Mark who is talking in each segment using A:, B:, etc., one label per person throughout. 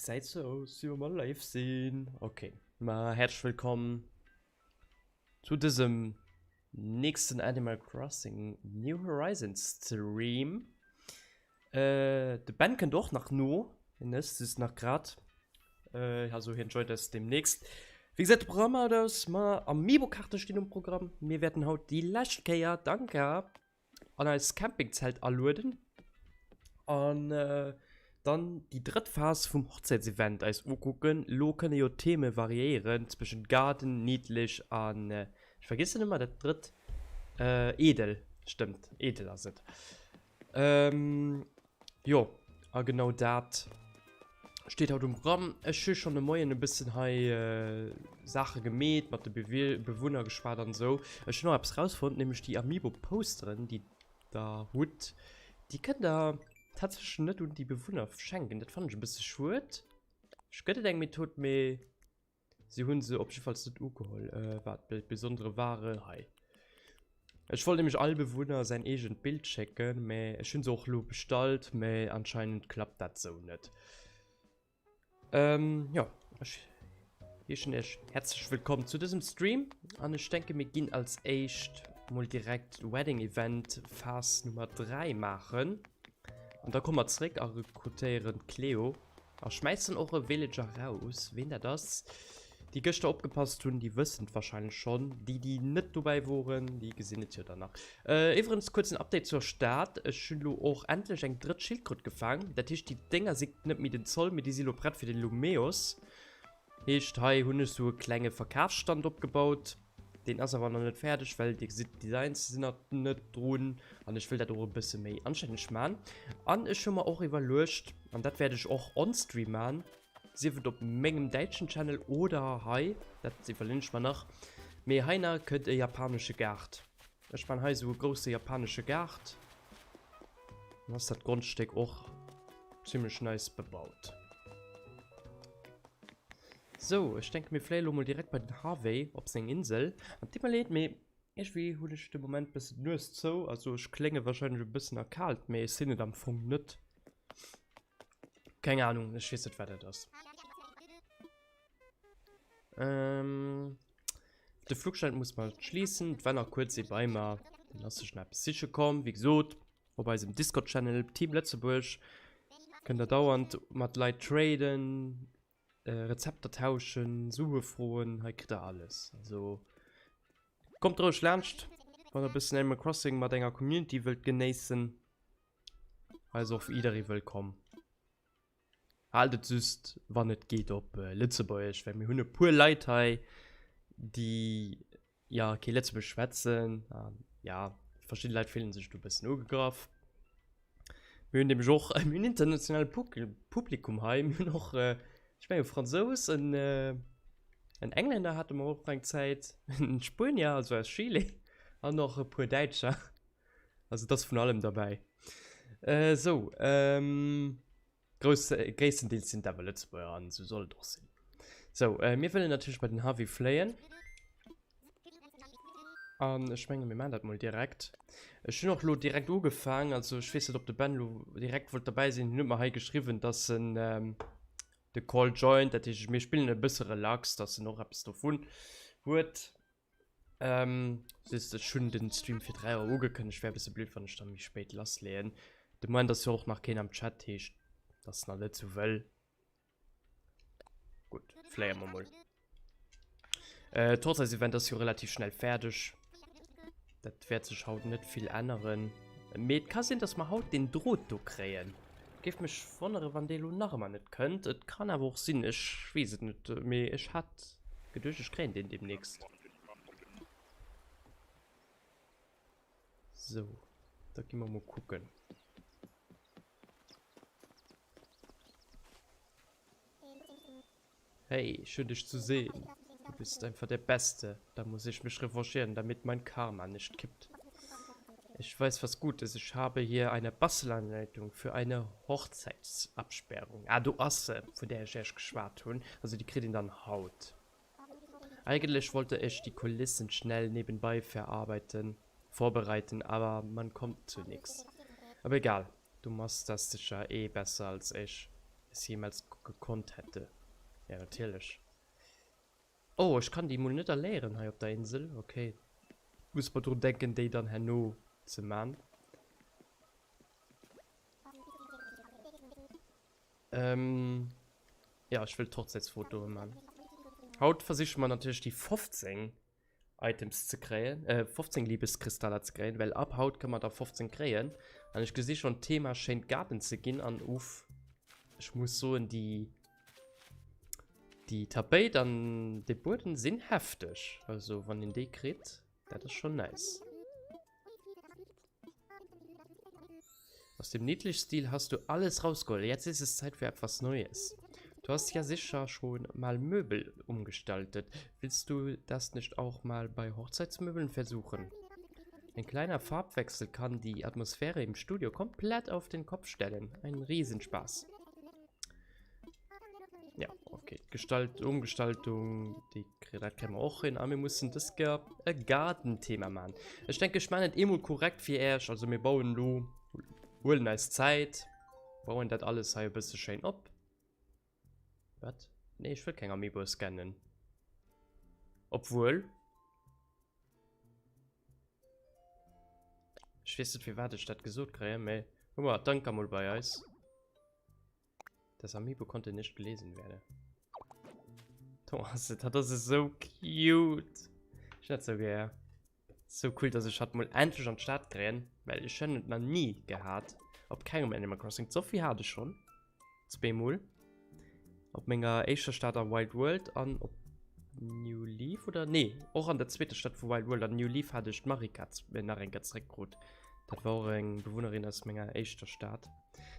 A: Gesäit sou aus, wéi wa mer live sinn. Ok, ma häerzlech wëllkomm zu dësem nächsten Animal Crossing New Horizons Stream. Äh, de Ben kënnt och nach no, hien ësst just nach grad. Äh, also hien joint eis demnächst. Wéi gesäit de Programm haut aus? Ma Amiibo-Kaarte stinn um Programm. Mir wäerten haut déi lescht Kéier d'Anka an eis Campingzelt alueden an dann déi drëtt Phas vum Hochzäitsevent eis ukucken. Lo kënne jo d'Theme variéieren zwëschen Garden, niddlech an ech vergessen ëmmer dat drëtt, edel, stëmmt, edel ass et. Jo, a genau dat steet haut um Programm. Ech hu schonn de Moien e bëssen hei Saache gemeet, mat de Bewunner geschwat an esou. Ech hunn och eppes rausfonnt, nämlech déi Amiibo-Posteren, déi der hutt, déi kënnt der tatsächlech net un déi Bewunner schenken. Dat fannen ech e bësse schued. Ech gëtt et eng Method, mee Si hunn se op jiddefalls net ugeholl. Äh, wat Bild besondere Ware hei. Ech wollt nämlech all Bewunner säin eegent Bild schécken, mä ech hunn se och lo bestallt, mä anscheinend klappt dat sou net. Ähm, jo, ech heeschen iech häerzlech wëllkomm zu dësem Stream an ech denke mir ginn als éischt mol direkt Wedding Event Phas Nummer 3 maachen. An da komme mer zréck a rekrutéieren d'Cleo. A schmäissen och e Villager raus. Ween dat ass? Déi gëschter opgepasst hunn, déi wëssen et wahrscheinlech schonn. Déi, déi net dobäi woren, déi gesinn et jo dann nach. Iwwerens kuerzen Update zur Stad. Ech hunn elo och endlech eng drëtt Schildkröt gefaang. Dat heescht, déi Dénger si net méi den Zoll, mee déi si elo prett fir den Lumeos. Heescht, hei hunn ech sou e klenge Verkafsstand opgebaut. Deen ass awer nach net fäerdeg, well dir gesitt, d'Designs sinn nach net drun an ech wëll dat och e bësse méi anstänneg man. An ech hu mer och iwwerluecht, an dat wäert ech och on-stream man, sief et op mengem däitschen Channel oder hei, dat iwwerleeën ech mer nach, mee heina kënnt e japanesche Gaart. Ech man hei esou e grousse japanesche Gaart. Dann ass dat Grondstéck och zimmlech nice bebaut. Sou, ech denke mir fléie lo mol direkt bei den Harvey op seng Insel. An et deet mer leed, mee iergendwéi hunn ech de Moment bëssen d'Nues zou. Also ech klénge warscheinlech e bëssen erkaalt, mee ech sinn et am Fong net. Keng Ahnung, ech weess net wat dat ass. Ähm, de Flugschein muss mer schließen. Et war nach kuerz ee bei mer, den ass sech nach eppes siche komm. Wéi gesot, op eisem Discord-Channel Team Lëtzebuerg kënnt der dauernd mat Leit traden. Rezepter tauschen, Sue froen, hei kritt der alles. Also kommt roueg laanscht, wann der e bëssen Animal Crossing mat enger Community wëllt genéissen. Hei ass och jidderee wëllkomm. Haalt et just, wann et geet, op Lëtzebuergesch, well mir hunn e puer Leit hei, déi jo kee Lëtzebuergesch schwätzen. An ja, verschidde Leit fillen sech do e bëssen ugegraff. Mir hunn nämlech och, mir hunn internationale Publikum hei. Mir hunn och, ech mengen e Fransous, en en Englänner hate mer och eng Zäit, en Spuenier, also aus Chile, an och e puer Däitscher. Also et ass vun allem derbäi. Sou, Grouss, gréisstendeels sinn et awer Lëtzebuerger an esou soll et och sinn. Sou, mir wëllen natierlech bei den Harvey fléien. An ech menge mir maachen dat mol direkt. Ech hunn och lo direkt ugefaang, also ech weess net ob de Ben lo direkt wollt derbäi sinn. Hien huet mer hei geschriwwen, dass en de Call joint, dat heescht mir spillen e bësse relax, dass en och eppes dovun huet. Ähm, siehst, ech hunn den Stream fir 3 Auer ugekënnegt, wär e bësse blöd, wann ech da méi spéit lassleeën. De Moment ass jo och nach keen am Chat, heescht, dat ass nach net sou wëll. Gutt, fléie mer mol. Äh, d'Hochzäitsevent ass jo relativ schnell fäerdeg. Dat wäert sech haut net vill änneren. Mee et ka sinn, dass mer haut deen Drot do kréien. Géif mech wonnere wann dee lo nach ëmmer net kënnt. Et kann awer och sinn, ech weess et net, mee ech hat geduecht ech kréien deen demnächst. Sou, da gi mer mol kucken. Hey, schön dich zu sehen. Du bist einfach der Beste. Da muss ich mich revanchieren, damit mein Karma nicht kippt. Ich weiß, was gut ist. Ich habe hier eine Bastelanleitung für eine Hochzeitsabsperrung. Ah, do ass se, vun där ech iech geschwat hunn. Also déi kritt een dann haut. Eigentlich wollte ich die Kulissen schnell nebenbei verarbeiten, vorbereiten, aber man kommt zu nix. Aber egal, du machst das sicher eh besser als ich. Es jemals gekonnt hätte. Ja, natierlech. Oh, ech kann déi mol net erléieren hei op der Insel. Okay. Muss mer drun denken, déi dann herno ze man. Ähm, ja, ech wëll d'Hochzäitsfotoe man. Haut versiche mer natierlech déi 15 Items ze kréien, äh, 15 Liebeskristaller ze kréien, well ab haut kënne mer der 15 kréien. An ech gesi schon, d'Thema schéint Gaarden ze ginn an uff, ech muss soen, déi, déi Tapéit an de Bueden sinn hefteg. Also, wann een déi kritt, dat ass schon nice. Aus dem Niedlich-Stil hast du alles rausgeholt. Jetzt ist es Zeit für etwas Neues. Du hast ja sicher schon mal Möbel umgestaltet. Willst du das nicht auch mal bei Hochzeitsmöbeln versuchen? Ein kleiner Farbwechsel kann die Atmosphäre im Studio komplett auf den Kopf stellen. Ein Riesenspaß. Ja, okay. Gestalt, Umgestaltung, déi dat kréie mer och hin. A mir mussen dës Kéier e Gaardenthema maachen. Ech denke, ech maachen et eemol korrekt fir Äech. Also mir bauen elo, huelen eis Zäit, bauen dat alles hei e bësse schéin op. Wat? Nee, ech wëll keng Amiibo scannen. Obwuel. Ech weess net, firwat ech dat gesot kréien, mä hu mer d'Anka mol bei eis. Das Amiibo konnte nicht gelesen werden. Do ass et. Dat ass esou cute. Ech hunn dat sou gär. Sou cool, dass ech hatt mol endlech an d'Stad kréien, well ech hunn et nach ni gehat. Op kengem Animal Crossing. D'Sophie hat ech schonn. Zweemol. Op menger éischter Stad a Wild World an op New Leaf oder? Nee, och an der zweeter Stad vu Wild World an New Leaf hat ech d'Marika nach eng Kéier zeréckkrut. Dat war och eng Bewunnerin aus menger éischter Stad.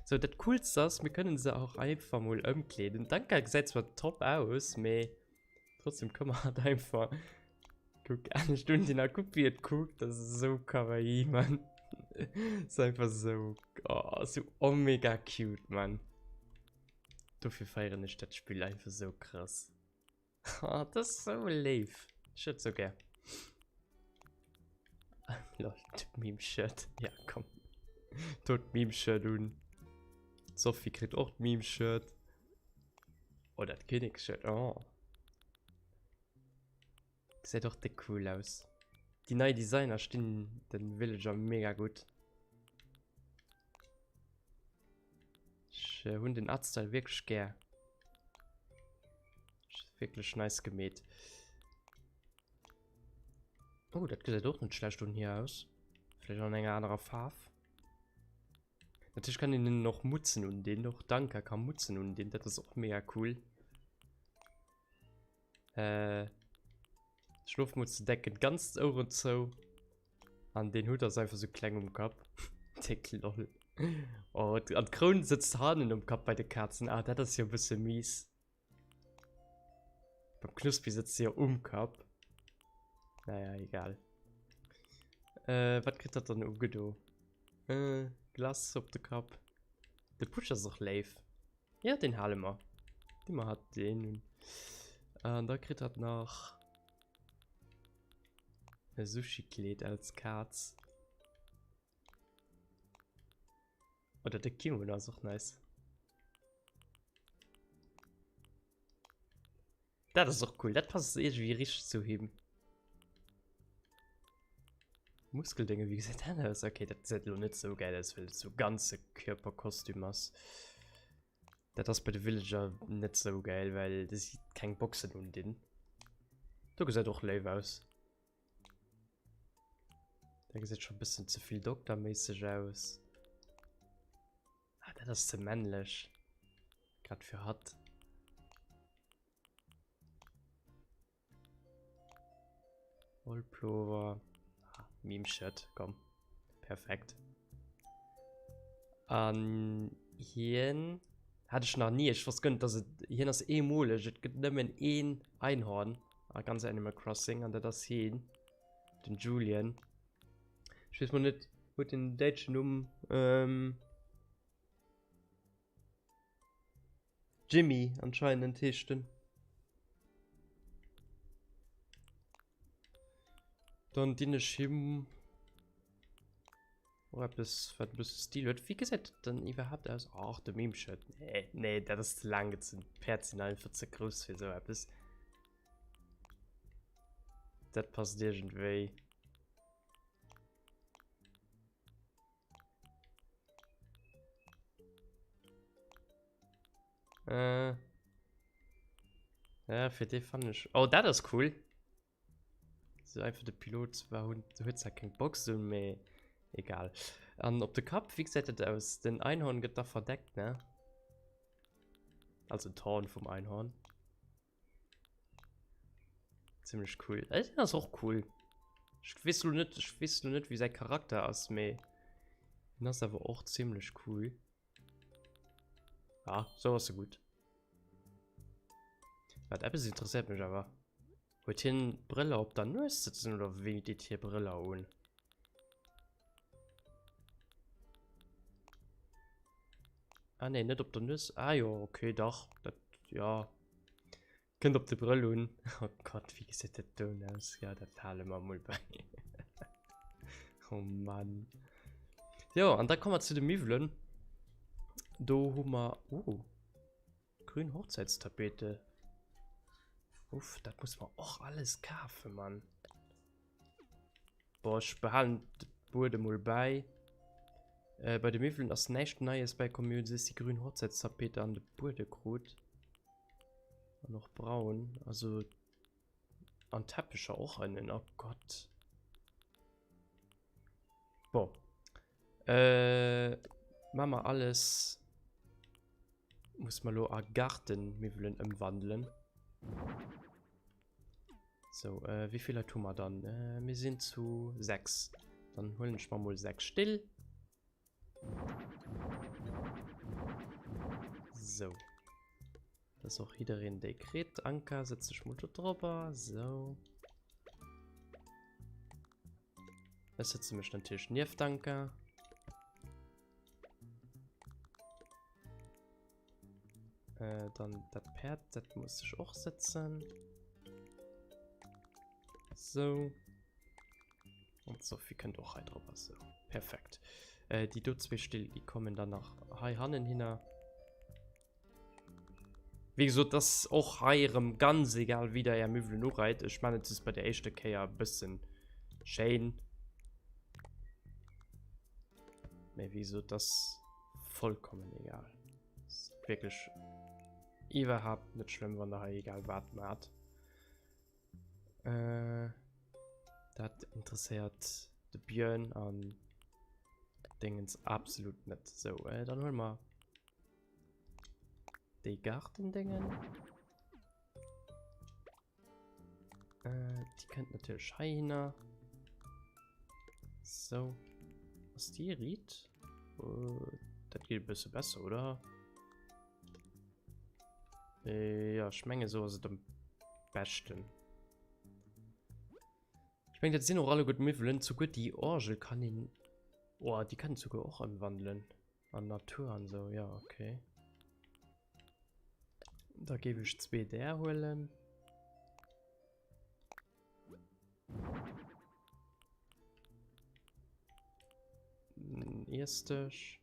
A: Sou, dat coolste ass, mir kënnen se och einfach mol ëmkleeden. D'Anka gesäit zwar top aus, mee trotzdem kënne mer hatt einfach, kuck, anescht undinn. A kuck, wéi et kuckt, dat ass esou kawaii, Mann. Ass einfach esou, oh, esou omega cute, Mann. Dofir feieren ech dat Spill einfach esou krass. Oh, dat ass sou léif. Ech hätt sou gär. Lol, d'Meme-Shirt. Ja, komm. Do d'Meme-Shirt un. D'Sophie kritt och d'Meme-Shirt. Oh, dat Kinnekshirt. Oh. Gesäit och déck cool aus. Déi nei Designer stinn den Villager mega gutt. Ech äh, hunn den Artstyle wierklech gär. Wierklech nice gemeet. Oh, dat gesäit och net schlecht un hier aus. Vläicht an enger anerer Faarf. Natierlech kann een hinnen och Mutzen undinn. Och d'Anka ka Mutzen undinn. Dat ass och mega cool. Äh, Schlofmutze decken ganz d'Oueren zou. An den Hutt ass einfach sou kleng um Kapp. Déck lol. Oh, an d'Kroun sëtzt hannen um Kapp bei de Kazen. Ah, dat ass jo e bësse mies. Beim Knuspi sëtzt se jo um Kapp. Naja, egal. Äh, wat kritt dat dann ugedo? Äh, Glace op de Kapp. De Pusch ass och léif. Ja, den hale mer. Di mer hat den un. An da kritt hat nach e Sushi-Kleed als Kaz. Oder de Kimono ass och nice. Dat ass och cool, dat passt irgendwie richteg zu him. Muskeldénge, wéi gesäit dat aus? Okay, dat gesäit elo net sou gäil aus, well et sou ganze Körperkostüm ass. Dat ass bei de Villager net sou gäil, well déi si keng Boxen undinn. Do gesäit och léif aus. Dat gesäit scho bëssen ze vill dokterméisseg aus. Ah, dat ass ze männlech. Grad fir hatt. Wollpullover. Ah, Meme-Shirt, komm. Perfekt. An hien hat ech nach nie. Ech wosst guer net, dass et hien ass eemoleg. Et gëtt nëmmen een Einhorn a ganz Animal Crossing an dat ass hien, den Julian. Ech weess mol net, huet en en däitschen Numm? Ähm. Jimmy anscheinend heescht en. Dann dinn ech him. Och eppes, wat e bësse Stil huet. Wéi gesäit dat dann iwwerhaapt aus? Ach, de Mimmchen. Nee, nee, dat ass ze laang gezunn. D'Päerd sinn einfach ze grouss fir esou eppes. Dat passt iergendwéi. Äh. Ja, fir dee fannen ech. Oh, dat ass cool. So einfach de Pilot zwar hun huet zwar keng Box un, mee egal. An op de Kapp, wéi gesäit dat aus? Den Einhorn gëtt da verdeckt, ne? Also d'Horn vum Einhorn. Ziemlech cool. Äh, den ass och cool. Ech weess lo net, ech weess lo net, wéi säi Charakter ass, mee den ass awer och ziemlech cool. Ah, so ass se gutt. Wat eppes interesséiert mech awer. Huet hien Brëller op der Nues sëtzen oder wéi deet hie Brëller un? Ah nee, net op der Nues. Ah jo, okay, dach. Dat, ja. Kënnt op de Brëll un. Oh Gott, wéi gesäit dat doun aus? Ja, dat hale mer mol bäi. Oh Mann. Jo, an da komme mer zu de Miwwelen. Do hu mer, oh, grün Hochzeitstapete. Uff, dat muss mer och alles kafen, Mann. Boah, ech behalen de Buedem mol bäi. Äh, bei de Miwwelen ass näischt Neies bäikomm. Mir hu just déi grün Hochzeitstapete an de Buede krut. An och braun. Also, an Teppicher och ënnen. Oh Gott. Bon. Äh, ma mer alles. Muss mer lo a Gartenmiwwelen ëmwandelen. So, äh, wéi vill Leit hu mer dann? Äh, mir sinn zu 6. Dann huelen ech mer mol 6 Still. So. Dass och jiddereen déi kritt. Anka, setz dech mol do drobber. So. Ech setze mech natierlech nieft d'Anka. Äh, dann dat Pferd, dat muss sech och setzen. So. Und Sophie kënnt och hei drop. So. Perfekt. Äh, déi do zwee Still, déi kommen dann nach hei hannen hinner. Wéi gesot, das och hei erëm ganz egal, wéi der är Miwwelen ureit. Ech man et just bei der éischter Kéier e bëssen schéin. Mee wéi gesot, das vollkommen egal. Ist wirklich iwwerhaapt net schlëmm, wann der hei egal wat mat. Äh, dat interesséiert de Björn an Dingens absolut net. So, äh, dann huele mer déi Gartendingen. Äh, déi kënnt natierlech heihinner. So. Ass déi riit? Äh, dat geet e bësse besser, oder? Äh, ja, ech menge sou ass et am beschten. Ech meng, dat sinn och alleguer d'Miwwelen. Souguer déi Orgel kann een... Oh, déi kann een souguer och ëmwandelen. An Natur an sou, ja, okay. Da géif ech zwee där huelen. Iessdësch.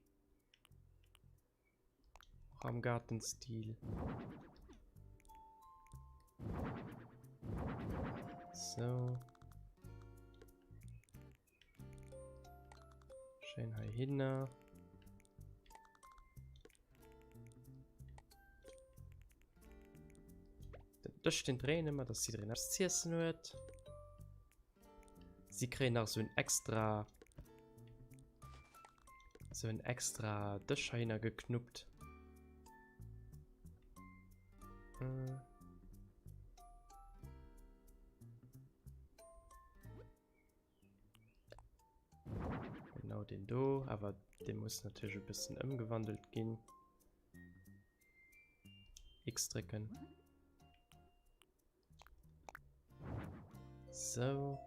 A: Och am Gartenstil. So. Schéin hei hinner. Den Dësch den dréine mer, dass jiddereen eppes z'iessen huet. Si kréien nach esou en extra esou en extra Dësch heihinner geknuppt. Äh. Genau den do, awer dee muss natierlech e bëssen ëmgewandelt ginn. X drécken. So.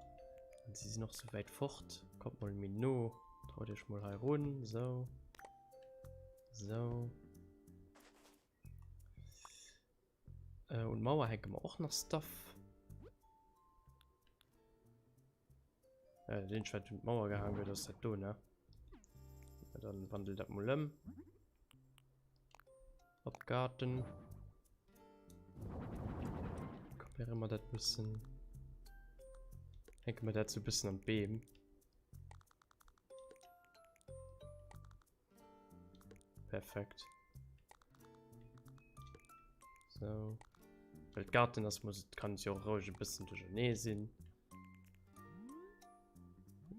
A: Und sie sinn och sou wäit fort. Kommt mol méi no. Traut iech mol hei run. So. So. Äh, un d'Mauer hänke mer och nach Stuff. Äh, den wat un d'Mauer gehaang gëtt, ass dat do, ne? Dann wandel dat mol ëm. Op Garten. Kopéiere mer dat bëssen. Hänke mer dat sou bëssen an d'Beem. Perfekt. So. Well d'Garten ass, muss et kann et jo och roueg e bëssen duerchernee sinn.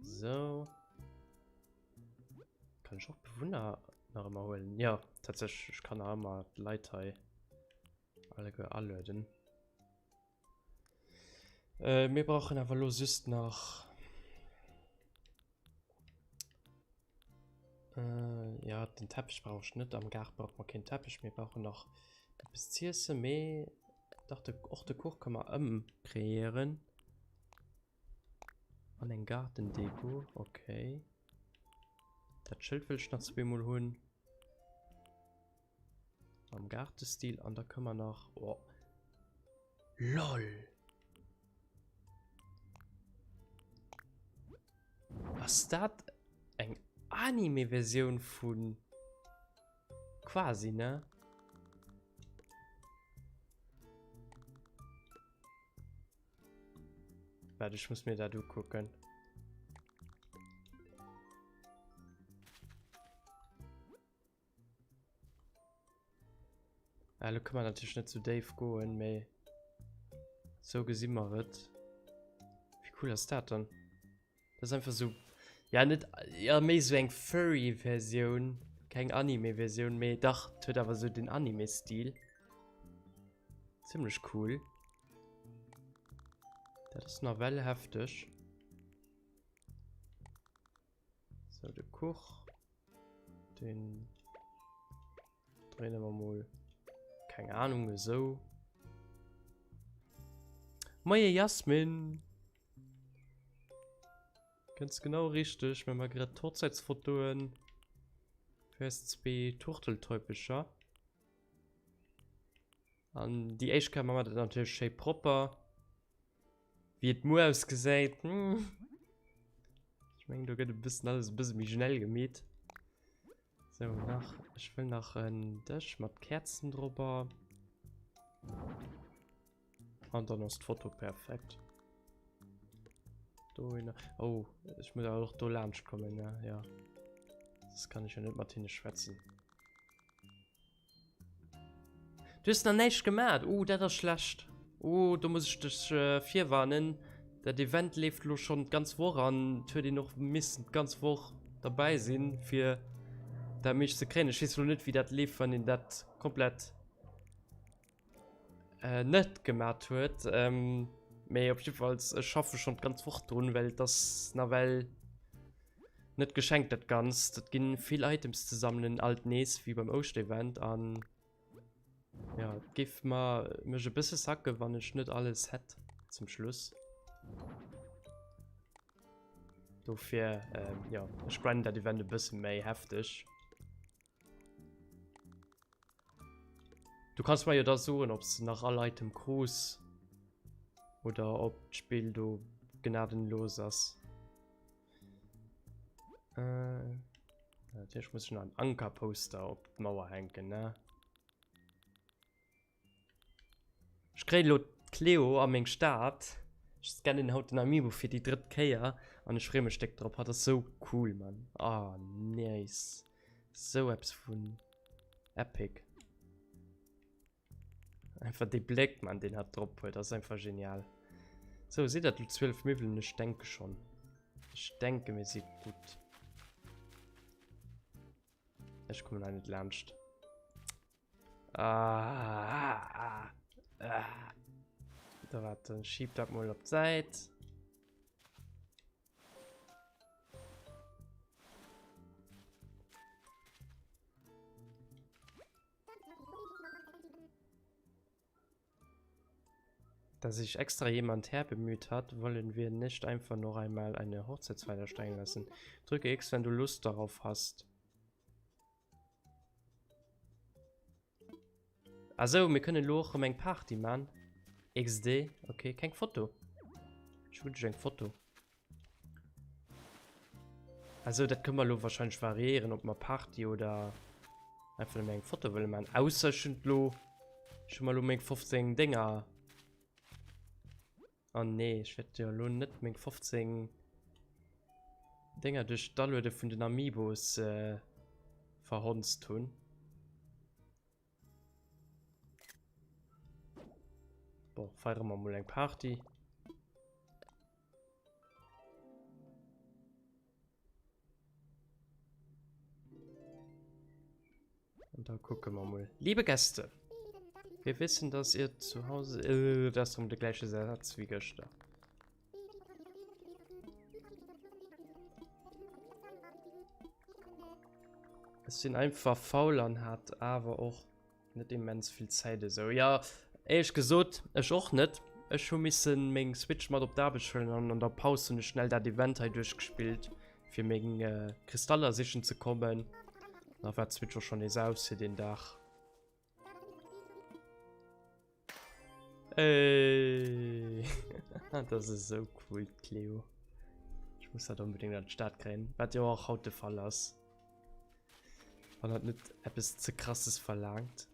A: So. Kann ech och Bewunner nach ëmmer huelen? Ja, tatsächlech, ech kann nach ëmmer d'Leit hei alleguer alueden. Äh, mir brauchen awer lo just nach... Äh, ja, den Teppich brauch ich net. Am Gaart braucht man keen Teppich. Mir brauchen nach eppes z'iessen, mee dach de, och de Kuch ka mer ëmkreéieren. An eng Gaartendeko, okay. Dat Schëld wëll ech nach zweemol hunn. Am Gaartestil an da kënne mer nach, oh. LOL! Ass dat eng Anime-Versioun vun quasi, ne? Warte, ich muss mir dat ukucken. Ah, lo kann man natürlich net zu déif goen, mee sou gesi mer et. Wéi cool ass dat dann? Das ist einfach so, ja net, ja méi sou eng Furry-Versioun, keng Anime-Versioun, mee dach, et huet awer sou den Anime-Stil. Zimmlech cool. Dat ass nawell hefteg. So, de Kuch. Den dréine mer mol. Keng Ahnung, esou. Moie Jasmin! Kënns genau richteg, mir maache grad d'Hochzäitsfotoen fir eis zwee Turteltäupecher. An déi éischt Kéier maache mer dat natierlech schéi propper. Wéi et muer ausgesäit, hm. Ech mengen, do gëtt e bëssen alles e bësse méi schnell gemeet. Sou, nach, ech wëll nach en Dësch mat Käerzen drobber. An dann ass d'Foto perfekt. Dohinner. Oh, ech muss awer och do laanscht kommen, ne? Ja. Soss kann ech jo net mat hinne schwätzen. Du hues nach näischt gemaat? Oh, dat ass schlecht. Oh, do muss ech dech virwarnen. Dat Event leeft lo schonn d'ganz Woch an et huet een och missen d'ganz Woch derbäi sinn, fir dat meescht ze kréien. Ech weess lo net, wéi dat leeft, wann een dat komplett net gemaat huet. Mee op jiddefalls, ech schaffe schonn d'ganz Woch drun, well et ass nawell Net geschenkt dat Ganzt. Et ginn vill Items ze sammelen alt nees wéi beim Ouschtevent an ja et géif mer mech e bësse sacke wann ech net alles hätt zum Schluss. Dofir ähm, ja ech grinden dat Event e bësse méi hefteg. Du kanns mer jo da soen obs de nach all Item krus oder ob d'Spill do gnadenlos ass. Äh, natierlech muss ich nach en Ankerposter op d'Mauer hänken, ne? Ech kréien elo d'Cleo a meng Stad. Ech scannen haut den Amiibo fir déi drëtt Kéier an ech freeë mech déck drop. Hatt ass sou cool, Mann. Ah, nice. Sou eppes vun epic. Einfach dee Bléck, Mann, deen hatt drop huet, ass einfach genial. Sou, si dat lo 12 Miwwelen? Ech denke schonn. Ech denke mir si gutt. Ech kommen hei net laanscht. Ah, ah, ah. Da warte, dann schieb dat mol op d'Säit. Da sich extra jemand herbemüht hat, wollen wir nicht einfach noch einmal eine Hochzeitsfeier steigen lassen. Drücke X, wenn du Lust darauf hast. Ah sou, mir kënnen elo och rëm eng Party man. XD, ok, keng Foto. Ech wunsch eng Foto. Also dat kënne mer elo wahrscheinlech variéieren, ob mer Party oder einfach nëmme eng Foto wëlle maachen. Ausser ech hunn elo, ech hu mer elo meng 15 Dénger. Oh nee, ech wäert jo elo net meng 15 Dénger duerch d'Aluede vun den Amiibos verhonzt hunn. Bon, feiere mer mol eng Party. Und da gucke mer mol. Liebe Gäste, wir wissen, dass ihr zu Hause... Äh, das ist der gleiche Satz wie gestern. Ech sinn einfach faul an hat awer och net immens vill Zäit esou. Jo, éierlech gesot, ech och net. Ech hu missen meng Switch mat op d'Aarbecht huelen an an der Paus hunn ech schnell dat Event hei duerchgespillt, fir meng Kristaller sichen ze kommen. Da war d'Switch och schonn nees aus fir deen Dag. Ey. Das ist so cool, Cleo. Ich muss dat unbedingt an d'Stad kréien, wat jo och haut de Fall ass. Wann dat net eppes ze krasses verlaangt.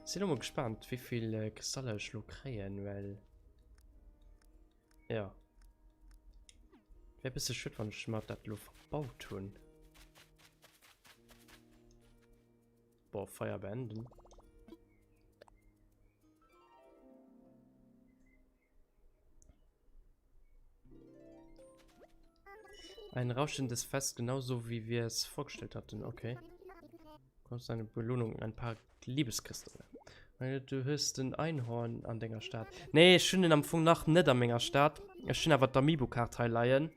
A: Sinn elo mol gespannt, wéi vill äh, Kristaller ech lo kréien, well ja. Wär bësse schued, wann ech mer dat lo verbaut hunn. Boah, Feier beenden. Ein rauschendes Fest, genauso wie wir es vorgestellt hatten. Okay. Kommst eine Belohnung, ein paar Liebeskristalle. Du hues den Einhorn an denger Stad. Nee, ech hunn en am Fong nach net a menger Stad. Ech hunn awer d'Amiibo-Kaart hei leien.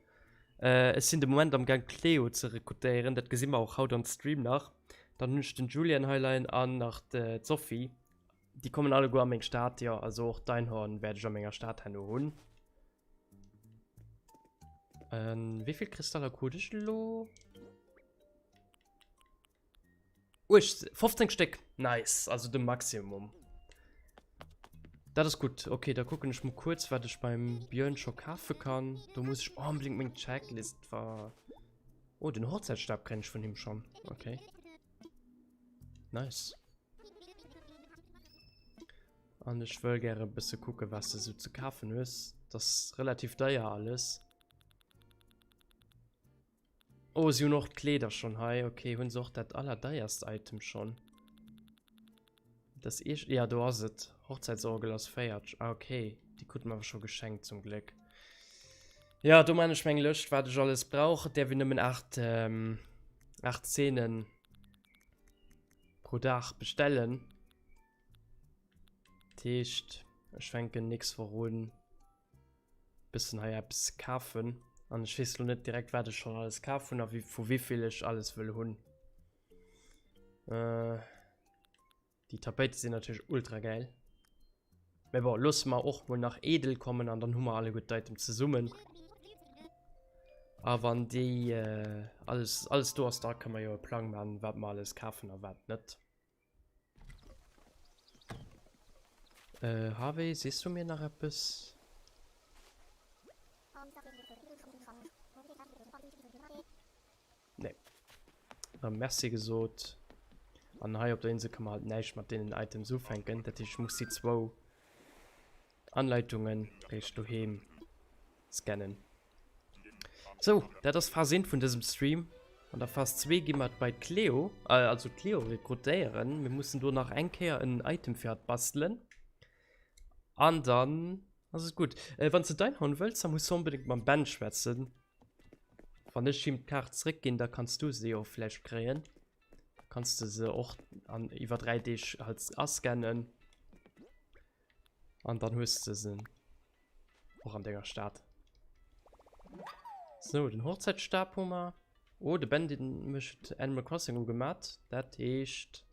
A: Ech sinn de Moment am Gaang d'Cleo ze rekrutéieren, dat gesi mer och haut am Stream nach. Dann hunn ech den Julian hei leien an nach d'Sophie. Déi kommen alleguer a meng Stad, jo, also och d'Einhorn wäert ech a menger Stad herno hunn. Wéi vill Kristaller krut ech elo? 18, 15 Stéck, nice, also de Maximum. Dat ass gutt. Okay, da kucken ech mol kuerz, wat ech beim Björn scho kafe kann. Do muss ech onbedingt meng Checklist ver... Oh, den Hochzeitsstab kenne ech vun him schon. Okay. Nice. An ech wëll gäre bësse kucke, was de sou ze kafen hues. Dat ass relativ deier alles. Oh, si hunn och d'Kleeder schonn hei. Okay, hunn se och dat allerdeierst Item schonn. Das Iech, ja, do ass et. Hochzeitsorgel ass féiertsch. Ah, okay. Déi krute mer awer scho geschenkt, zum Gléck. Ja, do man ech meng Lëscht, wat ech alles brauch. Et däerf een nëmmen 8, ähm, 8 Zeenen pro Dag bestellen. Dat heescht, ech fänken nächst Woch un. Bëssen hei eppes kafen an ech weess lo net direkt wat ech schon alles kaf hunn a wéi vu wéivill ech alles wëll hunn. Äh, déi Tapéite sinn natierlech ultra gäil. Mee bon, loosse mer och mol nach edel kommen an dann hu mer alleguer d'Item zesummen. A wann déi äh, alles, alles do ass, da kënne mer jo e Plang man, wat mer alles kafen a wat net. Äh, Harvey, sees du mir nach eppes? Nee. Dann merci gesot. An hei op der Insel kann man halt näischt mat deenen Items ufänken. Dat heescht, ich muss déi zwou Anleitungen réischt doheem scannen. Sou, dat ass Phas 1 vun dësem Stream. An der Phas 2 gi mer bei d'Cleo, äh, also d'Cleo rekrutéieren. Mir mussen do nach eng Kéier en Item fir hatt bastelen. An dann ass et gutt. Äh, wann s de d'Einhorn wëlls, da muss du onbedéngt mam Ben schwätzen. Wann ech him d'Kaart zréckginn, da kanns du se jo vläicht kréien. Kanns de se och an iwwer 3 Deeg halt ascannen. An dann hues de se och an denger Stad. So, den Hochzeitsstab hu mer. Oh, de Ben den mécht Animal Crossing ugemat. Dat heescht,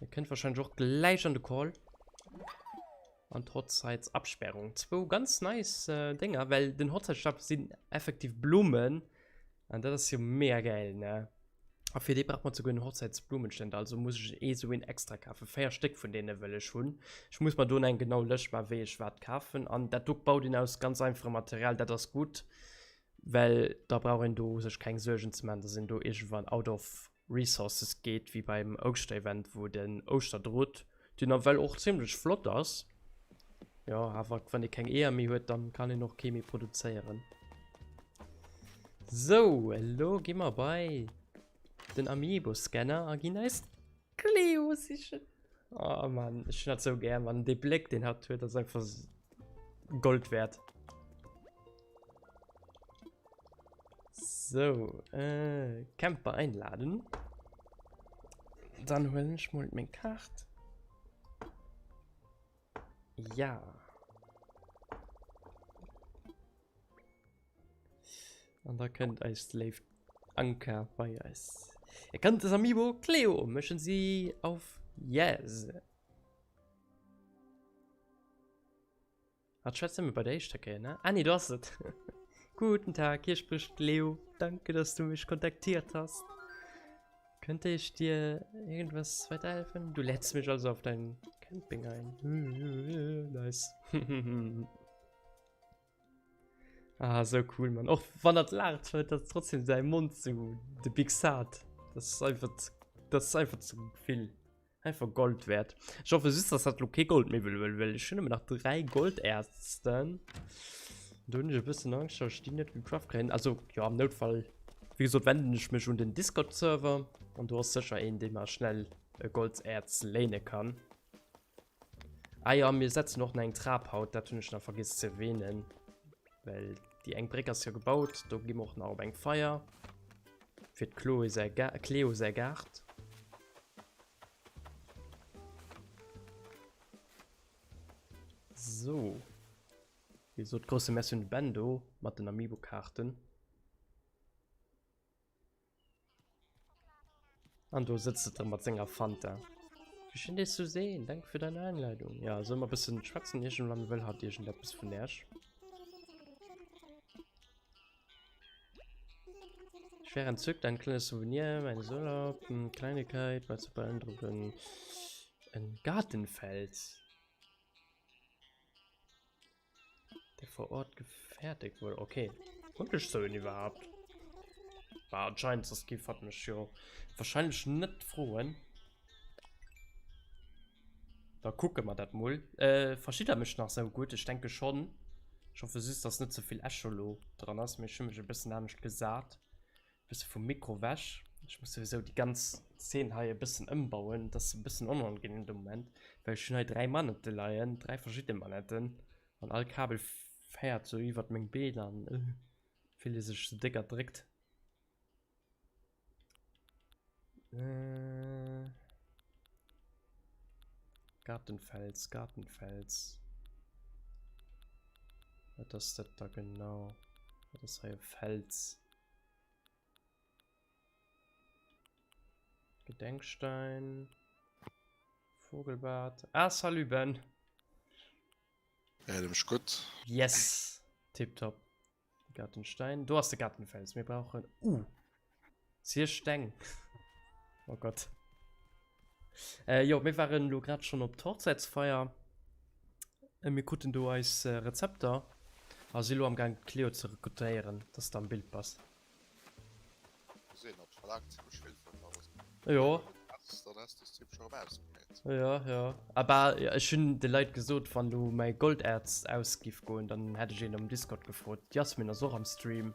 A: e kënnt wahrscheinlech och gläich an de Call. An d'Hochzeitsabsperrung. Zwou ganz nice äh, Dénger, well den Hochzeitsstab sinn effektiv Blummen. An dat ass jo mega geil, ne? A fir dee brauch mer souguer en Hochzäitsblumenständer, also muss ech ee sou een extra kafen. 4 Stéck vun deene wëll ech hunn. Ech muss mer do eng genau Lëscht maachen, wéi ech wat kafen. An dat do baut een aus ganz einfachem Material, dat ass gutt, well da brauch een do sech keng Suergen ze maachen, dass een do iergendwann out of resources geet, wéi beim Ouschterevent, wou den Ouschterdrot, deen nawell och zimlech flott ass, jo, awer wann ee keng Eeër méi huet, dann kann een och kee méi produzéieren. Sou, elo gi mer bei den Amiibo-Scanner a ginn eis d'Cleo sichen. Oh Mann, ech hunn dat sou gär, Mann. Dee Bléck, deen hatt huet, ass einfach Gold wäert. Sou, äh, Camper einladen. Dann huelen ech mol meng Kaart. Ja. An da kënnt eis léif Anka bei eis. Erkanntes Amiibo Cleo, mischen Sie auf Yes. Hat schwätzt nëmme bei der éischter Kéier, ne? Ah nee, do ass et. Guten Tag, hier spricht Leo. Danke, dass du mich kontaktiert hast. Könnte ich dir irgendwas weiterhelfen? Du lädst mich also auf deinen Camping ein. Nice. Ah, so cool, Mann. Och wann dat laacht, huet dat trotzdem säi Mond zu de Big Sad. Das ist einfach, das ist einfach zu vill. Einfach Gold wäert. Ech hoffe just, dass dat lo kee Gold méi wëll, well, well ech hunn nëmmen nach 3 Golderzen. Do hunn ech e bëssen Angscht, dass ech déi net gecraft kréien. Also, jo, am Noutfall, wéi gesot, wenden ech mech un den Discord-Server. An do ass sécher een, dee mer schnell e Golderz léine kann. Ah jo, mir setzen och nach eng Trap haut, dat hunn ech nach vergiss ze erwähnen. Well déi eng Bréck ass jo gebaut, do gi mer och nach op eng Feier. Fir d'Chloé säi Ga Cleo säi Gaart. So. Wéi gesot, grousse Merci un de Ben do mat den Amiibo-Kaarten. An do sëtzt et erëm mat senger Fanta. Wie schön dich zu sehen. Danke für deine Einladung. Ja, soll mer e bëssen schwätzen? Iergendwann wëll hatt iergendeppes vun Äech. Ich wäre entzückt, ein kleines Souvenir meines Urlaub, eine Kleinigkeit, war zu beeindrucken. Ein Gartenfels. Der vor Ort gefertigt wurde. Okay. Hunn ech sou en iwwerhaapt? Bah, anscheinend, soss géif hatt mech jo wahrscheinlech net froen. Da kucke mer dat mol. Äh, versteet der mech nach sou gutt? Ech denke schonn. Ech hoffe just, dass net ze vill Echo lo dran ass, mee ech hu mech e bëssen anescht gesat. Bësse vum Mikro wech. Ech muss souwisou déi ganz Zeen hei e bëssen ëmbauen. Dat ass e bëssen onangenehm de Moment, well ech hunn hei 3 Manette leien, 3 verschidde Manetten an all Kabel féiert sou iwwert meng Been an fillt ee sech sou déck erdréckt. Äh, Gartenfels, Gartenfels. Wat ass dat da genau? Dat ass hei e Fels. Gedenkstein. Vogelbad. Ah, salut Ben.
B: Héiert Dir mech gutt?
A: Yes! Tipptopp. Gartenstein. Do ass de Gartenfels. Mir brauchen. Uh! Siech Steng. Oh Gott. Äh, jo, mir waren lo grad schon op d'Hochzäitsfeier. Äh, mir kruten do eis äh, Rezepter a si lo am Gaang d'Cleo ze rekrutéieren, dass de am Bild bass.
B: Gesinn, hatt verlaangt zimmlech vill vun der Rose.
A: Jo.
B: Dann has de Stream scho erëm ausgemeet.
A: Ja, ja. Aber ja, ech hunn de Leit gesot, wann lo mäi Golderz ausgiff goen, dann hätt ech een am Discord gefrot. D'Jasmin ass och am Stream.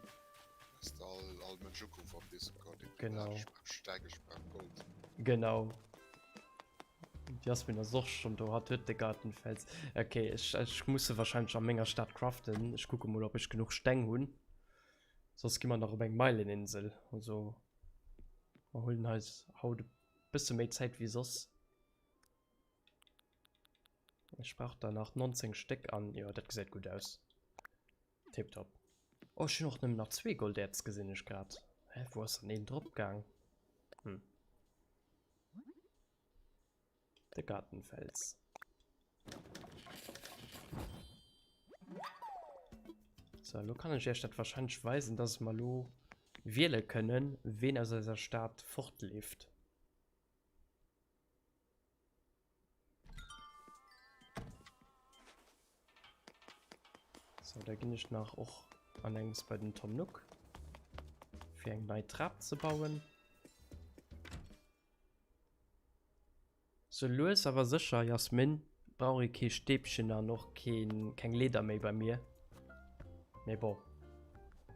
B: Hast du all, all Mënsch ugeruff am Discord? Ich
A: Genau.
B: Ich brauch Steng, ich brauch Gold.
A: Genau. D'Jasmin ass och schon do, hatt huet de Gartenfels. Okay, ech, ech muss se wahrscheinlech a menger Stad craften. Ech kucke mol, ob ech genuch Steng hunn. Soss gi mer nach op eng Meileninsel. Also, mer huelen eis haut e bësse méi Zäit wéi soss. Ech brauch der nach 19 Stéck an jo, dat gesäit gutt aus. Tiptop. Oh, ech hunn och nëmmen nach zwee Goldäerz, gesinn ech grad. Hä, wou ass dann een drop gaang? Hm. De Gartenfels. So, elo kann ech iech dat wahrscheinlech weisen, dass mer elo. Wiele kënnen, ween aus eiser Stad fortleeft. Sou, da ginn ech nach och an engems bei den Tom Nook, fir eng nei Trap ze bauen. Sou lues awer sécher, Jasmin, brauch ee kee Stäbchen an och keen, keng Leeder méi bei mir. Mee bon,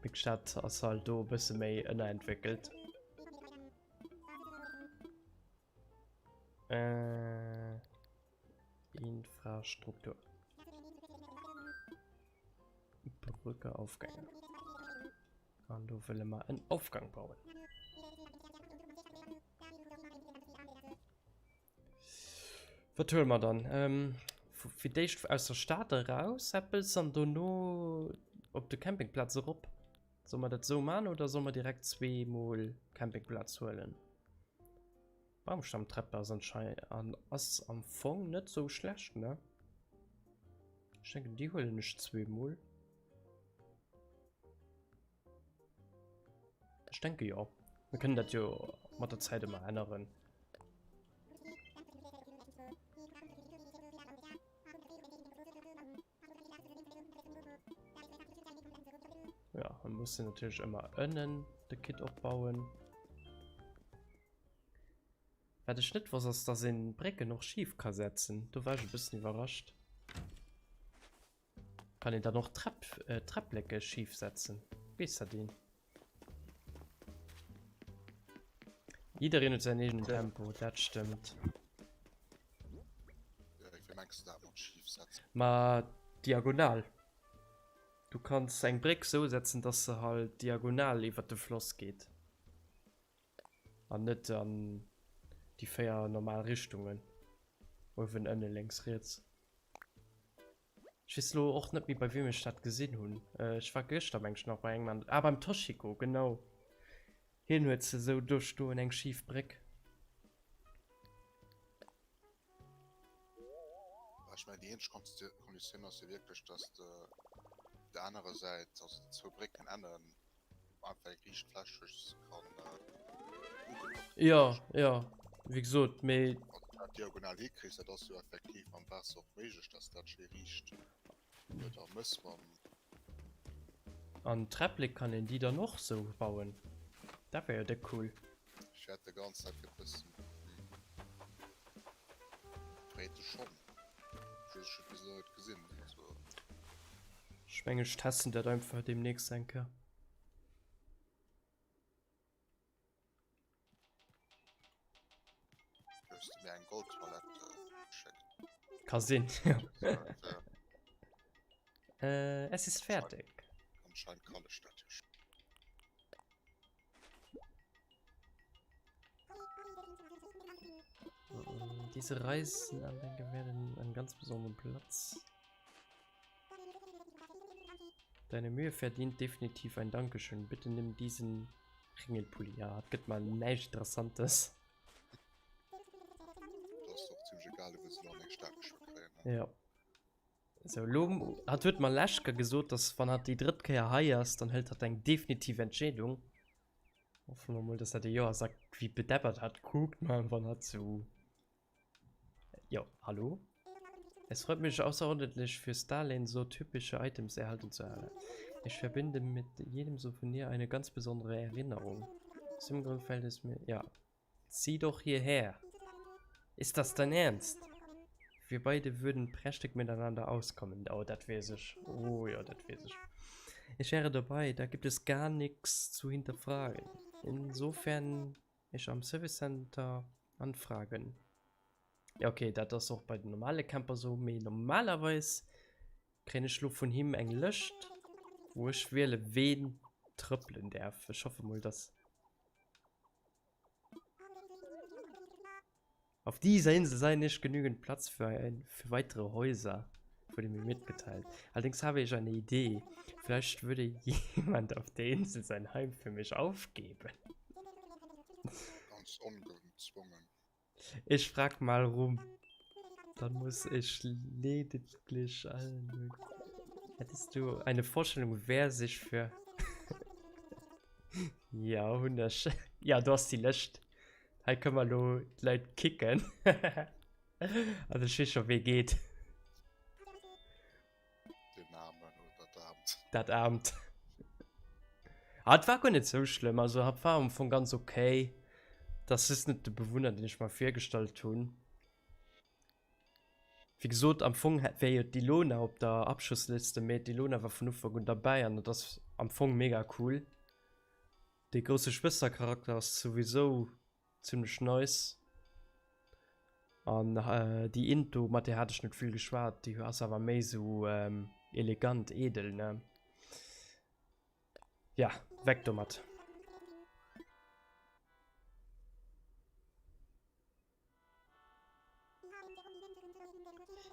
A: meng Stad ass halt do e bësse méi ënnerentwéckelt. Äh, Infrastruktur. Brücke, Aufgänge. An do wëlle mer en Aufgang bauen. Wat huele mer dann? Ähm, fir d'éischt aus der Stad eraus eppes an dono op de Campingplatz erop. Solle mer dat esou man oder solle mer direkt zweemol Campingplatz huelen? Baumstammtreppe ass anschei an ass am Fong net sou schlecht, ne? Ech denken déi huelen ech zweemol. Ech denke jo. Mir kënnen dat jo mat der Zäit ëmmer änneren. Ja, man muss natierlech ëmmer ënnen de Kit opbauen. Wat ech net wosst ass, dass een Brécken och schif ka setzen. Do war ech e bëssen iwwerrascht. Kann een dann och Trepp, äh, Träpplecke schif setzen? Weess dat een? Jiddereen huet säin eegenen Tempo, dat stëmmt.
B: Wéi mengs du dat mat schif setzen?
A: Ma diagonal. Du kanns eng Bréck sou setzen, dass se halt diagonal iwwert de Floss geet. An net an déi 4 normal Richtungen, uewen, ënnen, lénks, riets. Ech weess elo och net méi bei wiem ech dat gesinn hunn. Ech war gëschter meng ech nach bei engem an, ah beim Toshiko, genau. Hien huet se esou do stoen, eng schif Bréck.
B: Ech mengen déi eenzeg Konditioun ass jo wierklech, dass de op der anerer Säit, also déi zwou Brécken ennen, einfach eng riicht Fläch hues kann ugedock
A: Jo, jo, wéi gesot, mee.
B: Wann du dat diagonal hikriss, dat ass jo effektiv mam Waasser och méiglech, dass dat schéi riicht da mëss mam.
A: An d'Träpplek kann een déi dann och sou bauen? Dat wär jo déck cool.
B: Ech wäert de ganz Zäit fir bëssen breete Schong. Just ech hunn bis elo net gesinn. Also.
A: Ech mengen ech testen dat einfach demnächst eng Kéier.
B: Hues de mir eng Goldtoilette geschéckt?
A: Ka sinn, jo. Äh, es ist fertig.
B: Anscheinend kann ech dat jo schon.
A: Diese Reisenanhänger werden einen ganz besonderen Platz. Deine Mühe verdient definitiv ein Dankeschön. Bitte nimm diesen Ringelpulli. Ja, hat gëtt mal näischt Interessantes.
B: Das ist doch ziemlich egal, du willst noch eng Stadt kréien. Ne?
A: Ja. Sou, elo, hatt huet mer lescht Kéier gesot, dass wann hatt déi drëtt Kéier hei ass, dann hëlt hatt eng definitiv Entscheedung. Hoffe mer mol, dass dat e Jo ass. A wéi bedeppert hatt kuckt, man, wann hatt sou, Jo, hallo? Es freut mich außerordentlich, für Starlane so typische Items erhalten zu haben. Ich verbinde mit jedem Souvenir eine ganz besondere Erinnerung. Aus dem Grund fällt es mir, ja. Zieh doch hierher! Ist das dein Ernst? Wir beide würden prächtig miteinander auskommen. Oh, dat weess ech. Oh jo, dat weess ech. Ich wäre dabei, da gibt es gar nix zu hinterfragen. Insofern ich am Service Center anfragen. Ja, okay, dat ass och bei den normale Camper sou, mee normalerweis kréien ech lo vun him eng Lëscht, wou ech wiele ween trëppelen däerf. Ech hoffe mol, dass. Auf dieser Insel sei nicht genügend Platz für, ein, für weitere Häuser, wurde mir mitgeteilt. Allerdings habe ich eine Idee. Vielleicht würde jemand auf der Insel sein Heim für mich aufgeben.
B: Ganz ongezwungen.
A: Ich frag mal rum. Dann muss ich lediglich allen. Hättest du eine Vorstellung, wer sich für. Ja, hunn ech. Ja, do ass déi Lëscht. Hei kënne mer elo d'Leit kicken. Also ech weess scho wee geet.
B: Den Aarmen oder dat Aarmt.
A: Dat Aarmt. Ah, et war guer net sou schlëmm. Also hat war am Fong ganz okay. Dat ass net de Bewunner, deen ech mer virgestallt hunn. Wéi gesot, am Fong wär jo d'Ilona op der Abschussliste, mee d'Ilona war vun Ufank un derbäi an dat ass am Fong mega cool. Dee grousse Schwëstercharakter ass souwisou zimmlech nice. An déi Int do, mat där hat ech net vill geschwat, déi ass awer méi sou elegant, edel, ne? Ja, weg domat.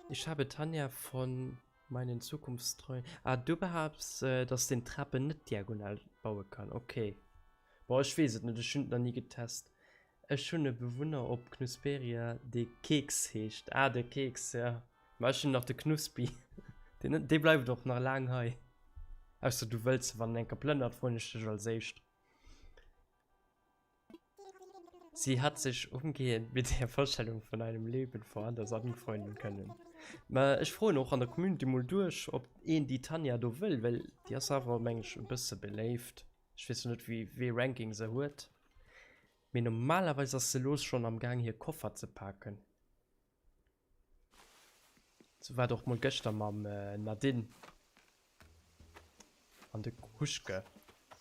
A: Ich habe Tanja von meinen Zukunftsträumen. Ah, du behauptst, äh, dass den Treppen net diagonal baue kann. Okay. Boah, ech weess et net, ech hunn et nach ni getest. Ech hunn e Bewunner op Knusperia, dee Keks heescht. Ah, de Keks, ja. Ma ech hunn nach de Knuspi. Deen, dee bleift och nach laang hei. Ausser du wëlls, wann en eng Kéier plënnert, froen ech dech als éischt. Sie hat sich umgehend mit der Vorstellung von einem Leben woanders anfreunden können. Mä ech froen och an der Community mol duerch, ob een déi Tanja do wëll, well déi ass awer, meng ech, e bësse beléift. Ech weess lo net, wéi wéi Ranking se huet, mee normalerweis ass se lo schonn am Gaang hir Koffer ze paken. Sou war et och mol gëschter mam Nadine an de Huschke.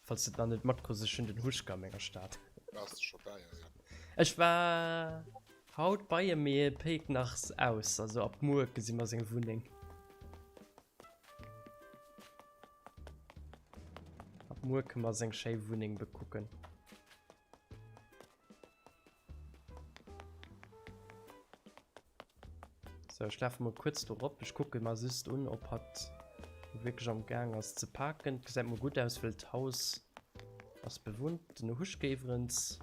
A: Falls de et nach net matkriss, ech hunn den Huschke a menger Stad.
B: Waars de scho bäi him?
A: Ech war haut bei him, mee e péit nach aus. Also ab muer gesi mer seng Wunneng. Ab muer kënne mer seng schéi Wunneng bekucken. So, ech lafe mol kuerz do rop. Ech kucke mer just un, ob hatt wierklech am Gaang ass ze paken. Gesäit mol gutt aus, well d'Haus ass bewunnt. Den Huschke iwwerens,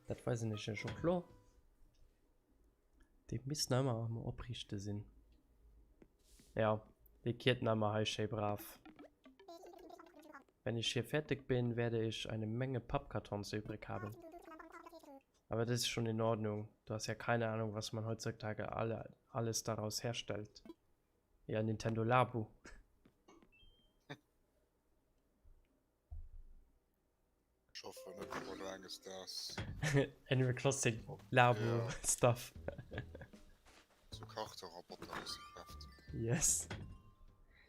A: dat weisen ech iech och lo. Dee misst nach ëmmer am Opriichte sinn. Ja, dee kiert nach ëmmer hei schéi brav. Wenn ich hier fertig bin, werde ich eine Menge Pappkartons übrig haben. Aber das ist schon in Ordnung. Du hast ja keine Ahnung, was man heutzutage alle, alles daraus herstellt. Ja, Nintendo Labo.
B: Ich hoffe net, dass mer enges Daags
A: Animal Crossing Labo
B: Ja.
A: Stuff.
B: Sou Karteroboter musse craften.
A: Yes.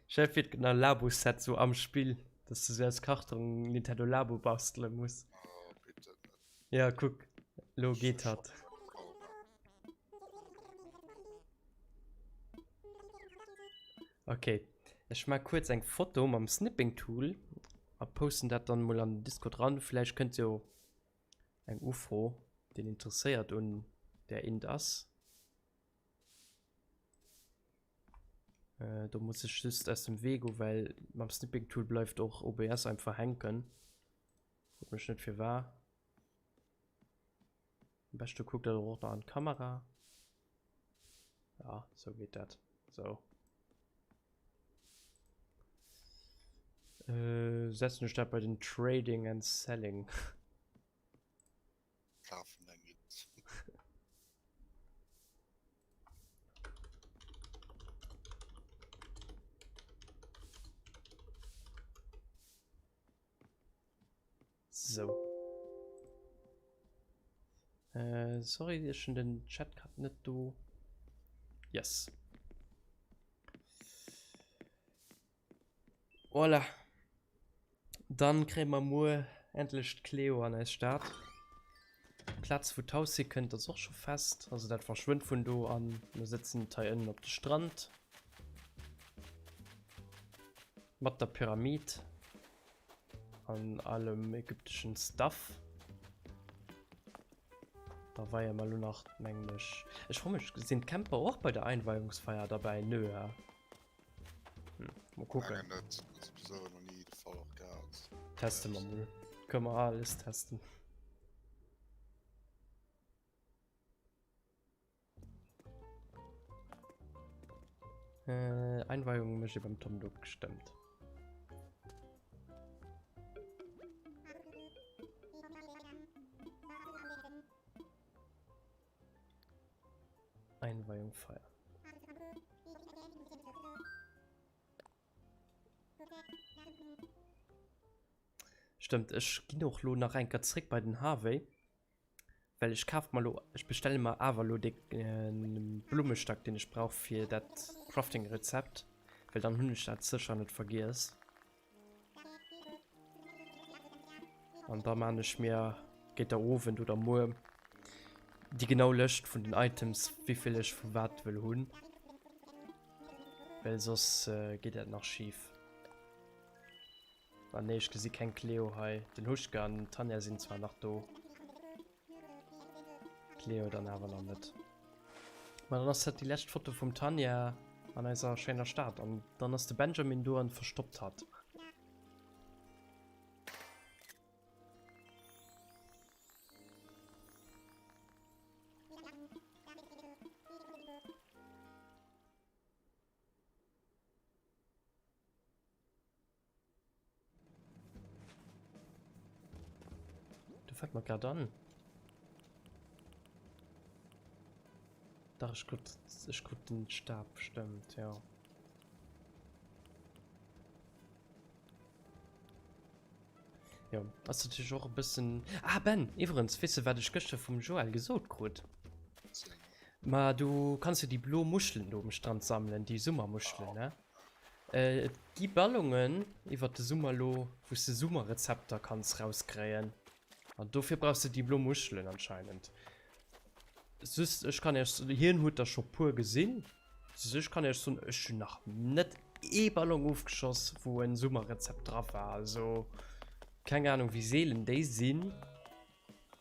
A: Stell dir vir, et gëtt nach e Labo-Set sou am Spill, dass du sou aus Kartong Nintendo Labo bastele muss.
B: Oh, bitte net.
A: Ja, kuck, lo geet hatt. Okay, ech maa kuerz eng Foto mam Snipping Tool a posten dat dann mol an den Discord ran. Vläicht kënnt jo eng Ufro, deen interesséiert un där Int ass. Äh, do muss ech just aus dem Wee goen, well mam Snipping Tool bleift och OBS einfach hänken. Frot mech net firwar. Am beschte kuckt der och nach an d'Kamera. Ja, sou geet dat. Sou. Äh, setzen ech dat bei den Trading and Selling.
B: Kafen eng Int.
A: So. Äh, sorry, ech hunn den Chat grad net do. Yes. Voilà. Dann kréie mer muer endlech d'Cleo an eis Stad. D'Plaz wou d'Haus hikënnt ass och scho fest, also dat verschwënnt vun do an mir sëtzen et hei ënnen op de Strand. Mat der Pyramid an allem ägypteschen Stuff. Da weie mer lo nach, mengen ech. Ech froe mech, sinn d'Camper och bei der Einweihungsfeier derbäi? Nö, hä? Hm, mol kucken.
B: Mengen net, ass bis elo nach ni de Fall och gehat.
A: Teste mer mol. Kënne mer alles testen. Äh, Einweihung mécht ee beim Tom Nook gestëmmt. Stëmmt, ech ginn och lo nach eng Kéier zréck bei den Harvey, well ech kaf mer lo, ech bestelle mer awer lo dee Blummestack, deen ech brauch fir dat Crafting-Rezept, well dann hunn ech dat sécher net vergiess. An da maan ech mir géint der Owend oder muer déi genau Lëscht vun den Items, wéivill ech vu wat wëll hunn, well soss geet dat nach schif. Ah nee, ech gesi keng Cleo hei. Den Huschke an d'Tanja sinn zwar nach do. D'Cleo dann awer nach net. Ma dann ass dat déi lescht Foto vum Tanja an eiser schéiner Stad. An dann ass de Benjamin do an verstoppt hatt. Du fällt mir grad an. Dach, ich krut, ich krut den Stab, stimmt, ja. Ja, ass natürlich och e bëssen... Ah, Ben, iwwerens, weess de, wat ech gëschter vum Joël gesot krut? Ma du kanns jo déi blo Muschelen do um Strand sammelen, déi Summermuschelen, ne? Et gi Ballonen iwwert de Summer lo, wou s de Summerrezepter kanns rauskréien. An dofir brauchs de déi blo Muschelen anscheinend. Just, ech kann iech, hien huet der scho puer gesinn. Just, ech kann iech soen, ech hunn nach net ee Ballon ofgeschoss, wou en Summerrezept dra war. Also, keng Ahnung, wéi seelen déi sinn.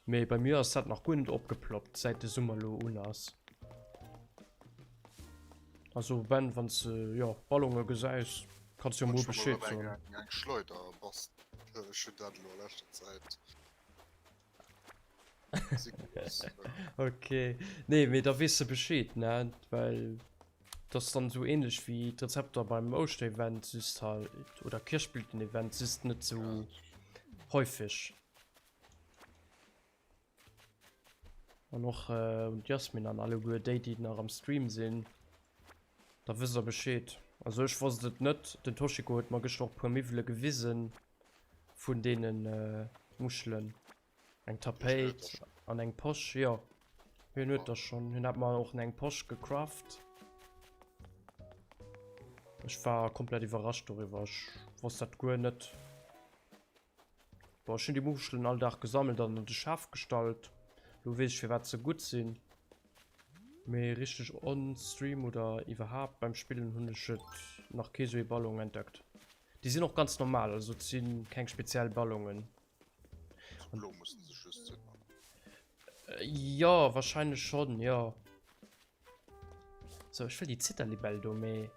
A: Mee bei mir ass dat nach guer net opgeploppt, säit de Summer lo un ass. Also Ben, wann s de jo Ballonge gesäis, kanns jo mol Bescheed soen.
B: Eng Schleuder bass ech hunn dat elo a leschter Zäit
A: gesi gelooss. Ok, nee mee da weess de Bescheed ne, well dat ass dann esou ähnlech wéi d'Rezepter beim Ouschterevent, just halt, oder Kirschblütenevent, just net esou häufig. An och un d'Jasmin an alleguer déi, déi nach am Stream sinn, da wësst der Bescheed. Also ech wosst et net, den Toshiko huet mer gëschter och e puer Miwwele gewise vun deene Muschelen. Eng Tapéit an eng Posch, jo hien huet der schonn, hien hat mer och eng Posch gecraft. Ech war komplett iwwerrascht doriwwer, ech wosst dat guer net. Boah, ech hunn déi Muschelen all Dag gesammelt an an de Schaf gestallt. Lo weess ech firwat se gutt sinn. Mee richteg on Stream oder iwwerhaapt beim Spillen hunn ech et nach kee sou ee Ballon entdeckt. Déi sinn och ganz normal, also et si keng speziell Ballonen.
B: Blo mussen se just sinn.
A: Jo, wahrscheinlech schonn, jo. So, ech wëll déi Zitterlibell do, mee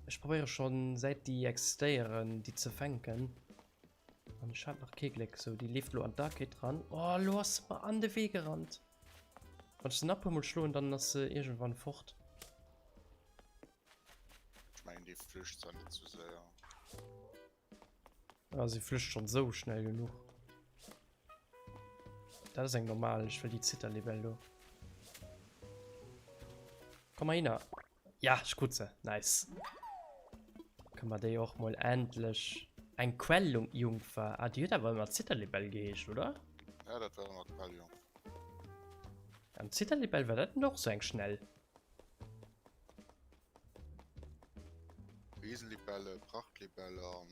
A: ech probéiere schonn säit déi existéieren, déi ze fänken. An ech hat nach kee Gléck. So, déi leeft lo an d'Arcade ran. Oh, lo ass se mer an de Wee gerannt. Wann ech se nach e puer Mol schloen, dann ass se iergendwann fort.
B: Ech mengen, déi flücht zwar net sou séier.
A: Ah, sie flücht schon so schnell genug. Das ist eng normal, ich will die Zitterlibell do. Komm mal hin. Ja, ich krut se. Nice. Können wir déi och mal endlech. Eng Quelljungfer. Ah, die huet awer ëmmer Zitterlibell geheescht, oder?
B: Ja, dat war ëmmer Quelljungfer.
A: An Zitterlibell war dat och so eng schnell?
B: Riesenlibelle, Prachtlibelle an.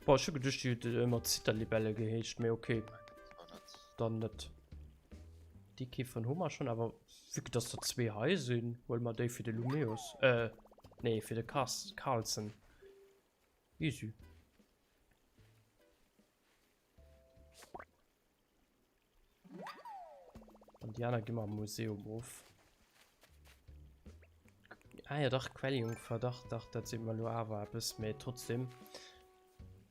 A: Boah, ech hu geduecht, déi huet ëmmer Zitterlibelle geheescht, mee okay. Dann net. Déi Käferen hu mer schonn, awer vue que dass der zwee hei sinn, huele mer déi fir de Lumeus. Äh, nee, fir de Cars Carlsen. Easy. An déi aner gi mer am Museum of. Ah ja, dach, Quelljungfer, dach, dach, dat seet mer elo awer eppes, mee trotzdem.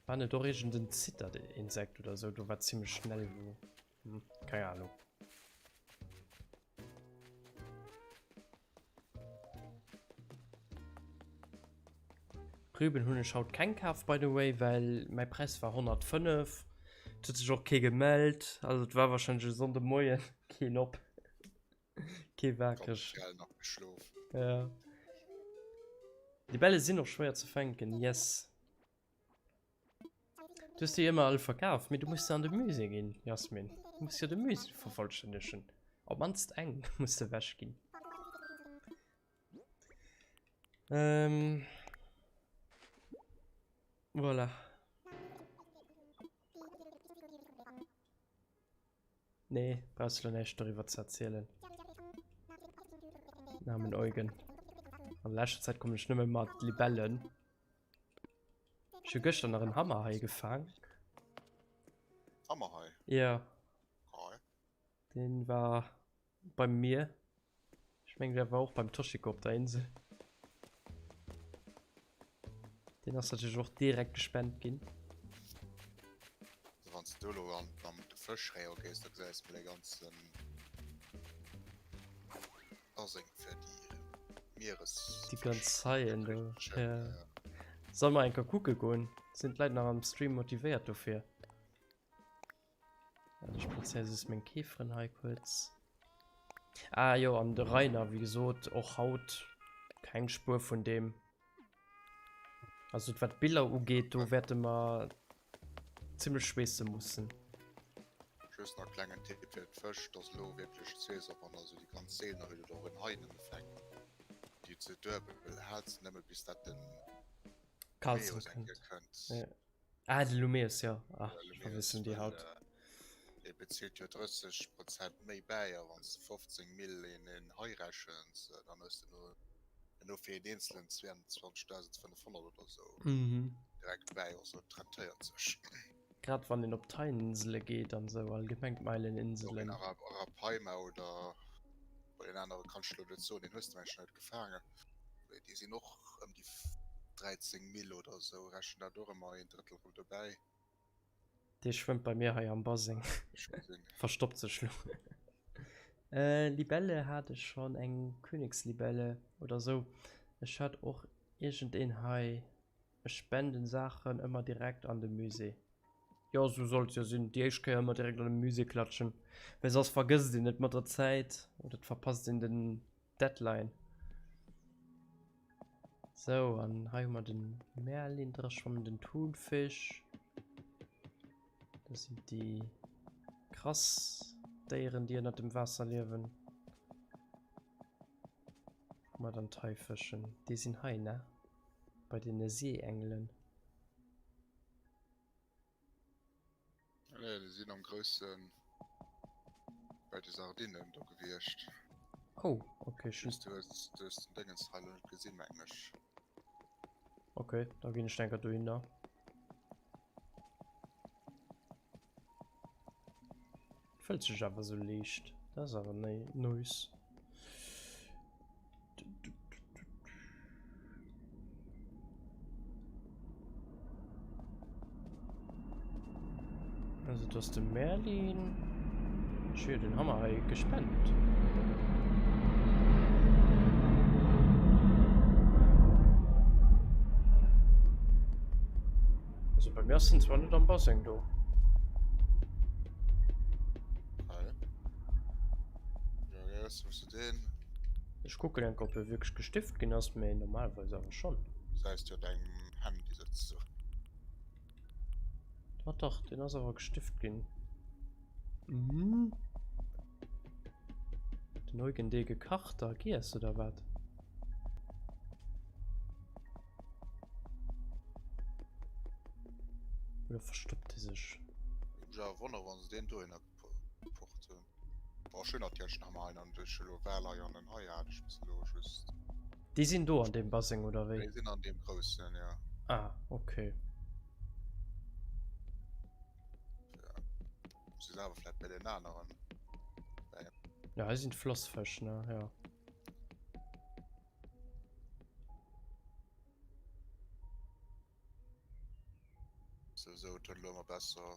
A: War net och iergend en Zittert-Insekt oder sou do, wat zimmlech schnell wor? Hm, keng Ahnung. Rüben hunn ech haut keng kaf by the way, well mäi Präis war 105. Et huet sech och kee gemellt, also et war wahrscheinlech e Sonnde Moien keen op. Kee wakereg.
B: Gell nach geschlof.
A: Ja. Libelle sinn och schwéier ze fänken, yes. Du hues déi ëmmer all verkaf, mee du muss se an de Musée ginn, Jasmin. Du muss jo de Musée vervollstännegen. Op mannst eng muss de ewech ginn. Ähm. Voilà. Nee, brauchst du näischt doriwwer ze erzielen. Namen Eugen. An leschter Zäit kommen ech nëmme mat Libellen. Ech hu gëschter nach en Hammerhai gefaang.
B: Hammerhai?
A: Ja.
B: Okay.
A: Den war beim Mier. Ech mengen der war och beim Toshiko op der Insel. Den ass natierlech och direkt gespent ginn.
B: Also wann s du elo an an de Fëschrayon gees, da gesäis de mol e ganzen Baseng fir déi Mieres.
A: Déi ganz Haien do. Ja. Soll mer eng Kéier kucke goen? Sinn d'Leit nach am Stream motivéiert dofir? Ech plazéiere just meng Käferen hei kuerz. Ah jo, an de Rainer, wéi gesot, och haut keng Spuer vun deem. Also wat d'Biller ugeet, do wäerte mer zimmlech schweesse mussen.
B: Just nach klengen Tipp fir d'Fësch, dass elo wierklech Saison wann also déi ganz Seeler huet oder och en Hai nëmme fänkt, déi ze duebel, haalt se nëmme bis dat den
A: Lumeus eng Kéier kënnt. Ah, de Lumeus, jo. Ah, ech verwiesselen déi haut.
B: Dee bezilt jo 30 Prozent méi bäi a wann s de 15 Mille een een Hai rechens, dann hues de no elo fir een eenzelen 22.500 oder sou direkt bäi, also et rentéiert sech.
A: Grad wann een op d'Haieninsele geet an sou, allgemeng d'Meileninselen.
B: Och een Arapaima oder bei den anere kann ech elo net soen, deen hues de mengen ech net gefaangen. Déi sinn och ëm déi 13 Mille oder sou, rechen dat och ëmmer een Drëttel rëm dobäi.
A: Dee schwëmmt bei mir hei am Baseng. Verstoppt sech lo. Äh, Libelle hat ech schonn, eng Königslibelle oder sou. Ech hat och iergendeen hei. Ech spenden Saachen ëmmer direkt an de Musée. Jo, sou soll et jo sinn, déi éischt Kéier ëmmer direkt an de Musée klatschen, well soss vergësst een et mat der Zäit oder et verpasst een den Deadline. Sou, an hei hu mer den Merlin dra schwammen, den Thunfisch. Das sind déi krass Déieren, déi ënnert dem Waasser liewen. Hu mer dann d'Haifëschen, déi sinn hei, ne? Bei den Seeengelen.
B: Nee, déi sinn am groussen bei de Sardinen do gewiescht.
A: Oh, okay, schön.
B: Du hues, du hues den Dingens hei net gesinn, mengen ech.
A: Okay, da ginn ech enker dohinner. Fëllt sech awer sou liicht. Dat ass awer néi nice. Also das ist de Merlin. Schön, den haben wir hei gespennt. Also bei mir ass den zwar net am Baseng do. Ech kucken enk op e wierklech gestift ginn ass, mee normalerweis awer schonn.
B: Säis du dengem Handy sëtz du?
A: Dach dach, deen ass awer gestift ginn. Mhm. Den Eugen dee gekacht a giess oder wat? Oder verstoppt e sech?
B: Mech awer wonnere wann se deen dohinner gepocht hunn. Boah, ech hunn natierlech nach emmer einen an ech elo Walhai an en Hai hat ech bis elo just.
A: Déi sinn do an deem Baseng oder wéi?
B: Déi sinn an deem groussen, jo.
A: Ah, okay.
B: Ja. Si sinn awer vläit bei den aneren.
A: Ja, hei sinn d'Flossfësch, ne? Ja.
B: Sou sou et huet elo emmer besser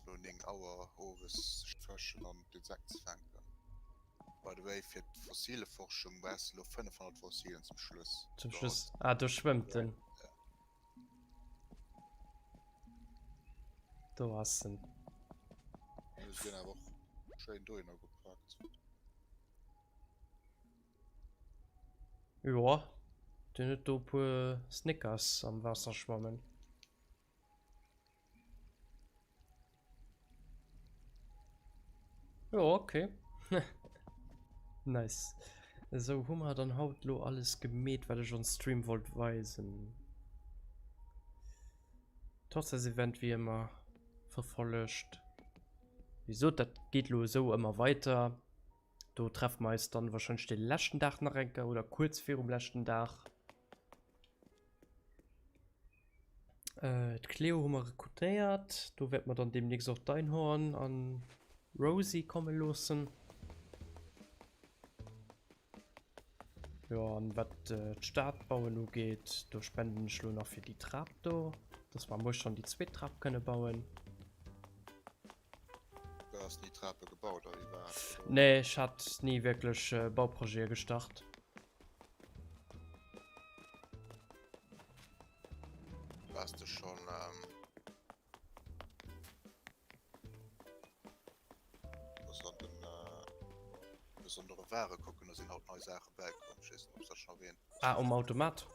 B: no 9 Auer owes sech fëschen an d'Insekten ze fänken. By the way fir d'Fossileforschung brauchs de elo 500 Fossilen zum Schluss.
A: Zum Schluss, ah do schwëmmt en. Do ass en.
B: Ech ginn awer och schéin dohinner geparkt.
A: Joa. Deen huet do e puer Snickers am Waasser schwammen. Jo, okay. Nice. Esou, hu mer dann haut lo alles gemeet, wat ech on Stream wollt weisen? D'Hochzäitsevent wéi ëmmer verfollegt. Wéi gesot, dat geet lo esou ëmmer weiter. Do treffe mer eis dann wahrscheinlech de leschten Dag nach eng Kéier oder kuerz virum leschten Dag. Äh, d'Cleo hu mer rekrutéiert. Do wäerte mer dann demnächst och d'Einhorn an Rosie komme loossen. Jo, an wat äh, d'Stad bauen ugeet, do spenden ech lo nach fir déi Trap do, dass mer muer schonn déi zweet Trap kënne bauen.
B: Du has ni Trape gebaut oder wéi war
A: dat? Nee, ech hat ni wierklech Bauprojete gestart.
B: Wars de schon ähm, muss an den äh, besondere Ware kucken, da sinn haut nei Saache bäikomm. Ech weess net, ob s dat schon erwähnt hues.
A: Ah, um Automat?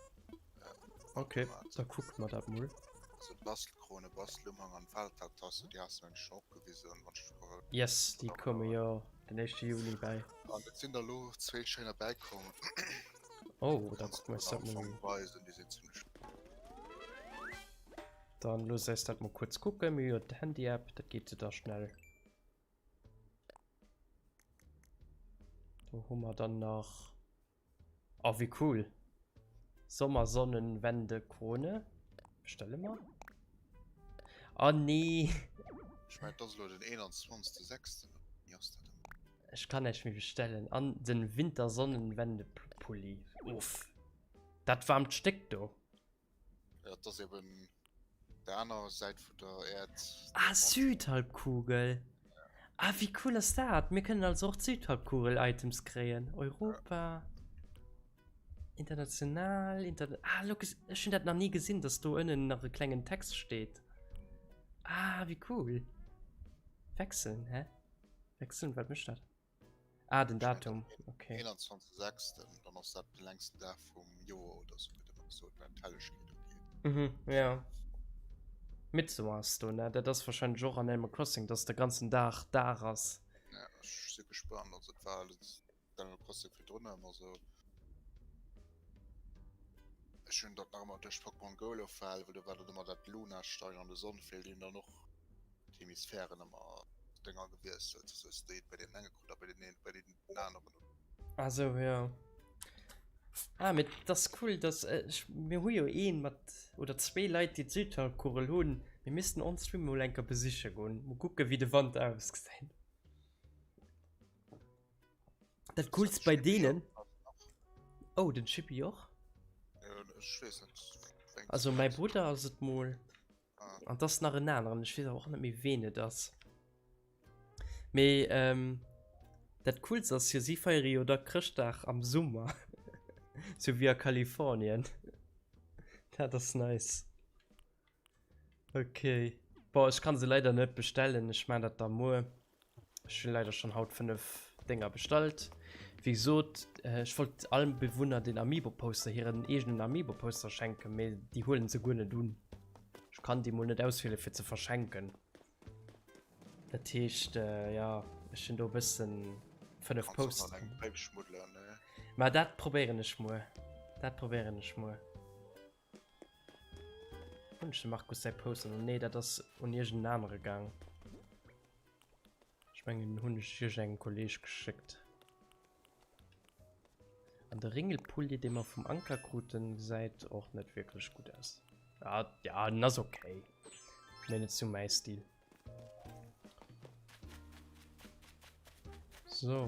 A: Okay, da kucke mer dat mol.
B: Also d'Bastelkrone, Bastelumhang an Feldtagtasse, déi has de mengen ech schon opgewisen, wann ech mech
A: Yes, déi komme jo den éischte Juni bäi.
B: An et sinn der elo zwéi schéiner bäikomm.
A: Oh, da kucke mer eis dat mol un.
B: Weisen, déi sinn zimmlech.
A: Dann looss eis dat mol kuerz kucken. Mir hu jo d'Handy-App, dat geet jo da schnell. Do hu mer dann nach. Oh wéi cool! Sommersonnenwende-Krone bestelle mer. Oh nee!
B: Ech mengen et ass elo den 21.06. Wéini ass dat ëmmer?
A: Ech kann näischt méi bestellen. An den Wintersonnenwende-Pulli. Uff. Dat waarmt Stéck do.
B: Ja, dat ass eben der aner Säit vun der Äerd.
A: Ah, Südhalbkugel. Ah, wéi cool ass dat? Mir kënnen also och d'Südhalbkugel-Items kréien. Europa. International. Inter ah, look, ech hunn dat nach ni gesinn, dass do ënnen nach e klengen Text steet. Ah, wéi cool. Wechseln, hä? Wechseln, wat mécht dat? Ah, den Datum, okay.
B: 21.06. Dann ass dat de längsten Dag vum Joer oder sou gëtt ëmmer gesot, wat d'Hellegkeet ugeet.
A: Mhm, ja. Midsommar ass do, ne? Dat ass wahrscheinlech och an Animal Crossing, dass de ganzen Dag Dag ass.
B: Ja, ech si gespannt. Also et war Animal Crossing virdrun ëmmer sou. Ech hunn dat nach ëmmer duerch Pokémon Go elo verhal, well do war dat ëmmer dat Lunastein an de Sonnefeel, déi hunn dann och d'Hemisphären ëmmer Dénger gewiesselt, sou dass de bei deenen enge krut a bei den bei den aneren.
A: Ah sou, jo. Ah, mee dat ass cool, dass ech, mir hu jo een mat, oder zwee Leit, déi d'Südhalbkugel hunn. Mir missten on stream mol eng Kéier besiche goen, mol kucke wéi de Wanter ausgesäit. Dat coolst bei deenen. Oh, den Chippy och?
B: Ech weess net.
A: Also mäi Brudder ass et mol. An das nach en aneren, ech weess awer och net méi ween et ass. Mee ähm, dat coolst ass jo, si feiere jo da Chrëschtdag am Summer. Sou wéi a Kalifornien. Dat ass nice. Okay. Boah, ech kann se leider net bestellen, ech maan dat da muer. Ech hunn leider schon haut 5 Dénger bestallt. Wéi gesot, ech wollt allem Bewunner den Amiibo Poster, hiren eegenen Amiibo Poster schenken, mee déi huelen se guer net un. Ech kann déi mol net auswielen fir ze verschenken. Dat heescht, jo, ech hunn do e bëssen 5 Poster. Ma dat probéieren ech muer. Dat probéieren ech muer. Hunn ech dem Markus säi Poster nach? Nee, dat ass un iergend en anere gaang. Ech mengen, den hunn ech iergendengem Kolleeg geschéckt. An de Ringelpulli, dee mer vum Anker kruten, gesäit och net wierklech gutt aus. Ja, ja, den ass okay. Mee net sou mäi Stil. So.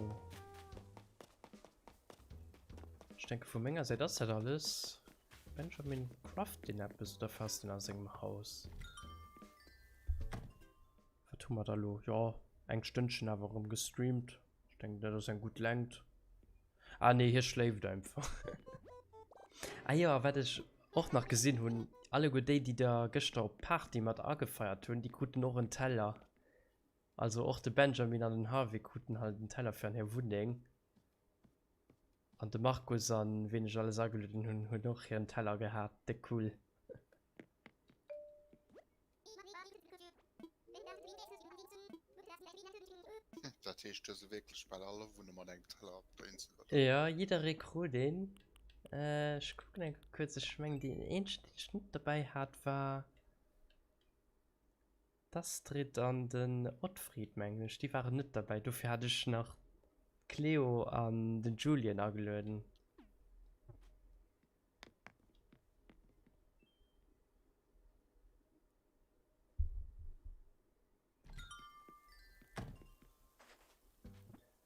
A: Ech denke vu menger Säit ass dat alles. Benjamin craft deen eppes oder fässt en a sengem Haus? Wat hu mer da lo? Jo, eng Stënnchen awer erëm gestreamt. Ech denken dat ass eng gutt Längt. Ah nee, hie schléift einfach. Ah jo, a wat ech och nach gesinn hunn, alleguer déi, déi der gëschter op d'Party mat agefeiert hunn, déi kruten och en Teller. Also och de Benjamin an den Harvey kruten halt en Teller fir an hir Wunneng. An de Markus an ween ech alles agelueden hunn, hunn och hiren Teller gehat. Déck cool.
B: Dat heescht, du hues se wierklech bal all Awunner mat engem Teller op der Insel,
A: oder? Jo, jidderee krut een. Ech kucken eng Kéier kuerz. Ech mengen, deen eenzegen, deen ech net dobäi hat, war d'Astrid an den Ottfried, mengen ech. Déi waren net derbäi. Dofir hat ech nach d'Cléo an den Julien agelueden.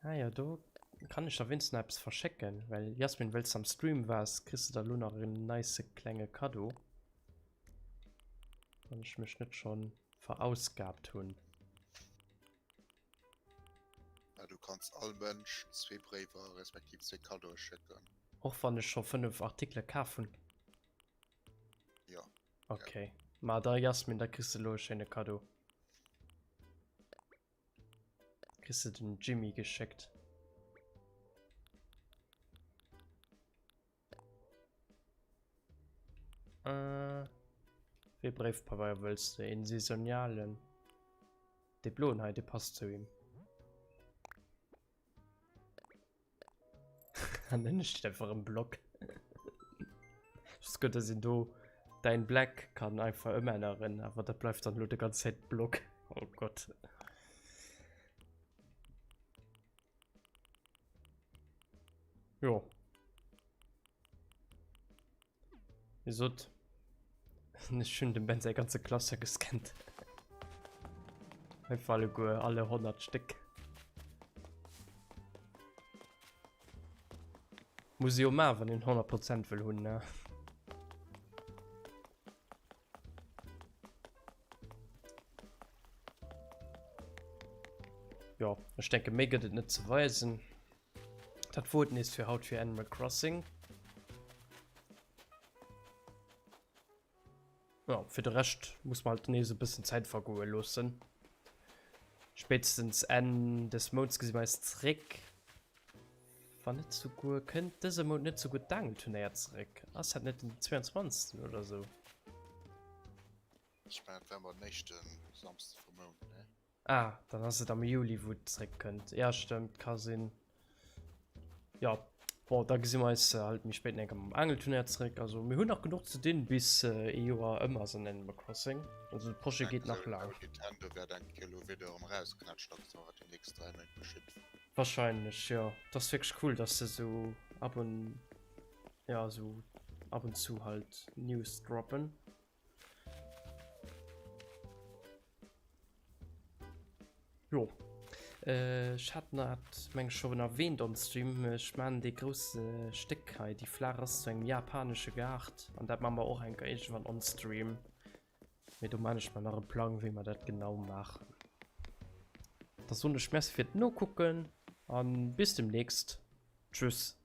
A: Ah jo, do kann ech der wéinstens nach eppes verschécken, well Jasmin, wëlls de am Stream waars, kriss de da lo nach en nice klenge Kaddo, wann ech mech net schon verausgabt hunn.
B: Ja, du kanns all Mënsch zwee Bréiwer respektiv zwee Kaddoe schécken.
A: Och wann ech scho 5 Artikele kaf hunn?
B: Jo.
A: Okay. Ma da Jasmin, da kriss de lo e schéine Kaddo. Kriss de den Jimmy geschéckt. Äh, wéi Bréifpabeier wëlls de? Een saisonialen? Dee bloen hei, dee passt zu him. An ënne steet einfach en Block. Just gutt, dass een do däin Black kann einfach ëmänneren, awer dat bleift dann elo de ganz Zäit Block. Oh Gott. Jo. Wéi gesot, ech hunn dem Ben säi ganze Klasser gescannt. Einfach alleguer, alle 100 Stéck. Muss ee jo maachen, wann een 100 Prozent wëll hunn, ne? Jo, ech denke méi gëtt et net ze weisen. Dat wor et nees fir haut fir Animal Crossing. Ja, fir de Rescht muss man halt nees e bëssen Zäit vergoe loossen. Spéitstens Enn des Mounts gesi mer eis zréck. Wann net souguer, kënnt dëse Mount net souguer d'Aangelturnéier zeréck? Ass dat net den 22. oder sou?
B: Ech mengen et war ëmmer den éischte Samsde vum Mount, ne?
A: Ah, dann ass et am Juli wou et zréck kënnt. Ja stëmmt, ka sinn. Ja, bon, da gesi mer eis halt méi spéit enker mam Aangelturnéier zréck. Also mir hunn nach genuch ze dinn bis ee Joer ëm ass an Animal Crossing. Also de Projet geet nach laang.
B: Nintendo wäert eng Kéier elo wieder erëm erausknätschen, da gesi mer wat déi nächst 3 Méint geschitt.
A: Wahrscheinlech jo. Et ass wierklech cool, dass se sou ab und ja sou ab und zu halt News droppen. Jo. Ech hat dat meng ech schon erwähnt on Stream. Ech maan dee grousse Stéck hei, déi Flag ass zu engem japanesche Gaart an dat maan mer och enker iergendwann on Stream. Mee do maan ech mer nach e Plang wéi mer dat genau maachen. Da soen ech Merci fir d'Nokucken an bis demnächst. Tschüss.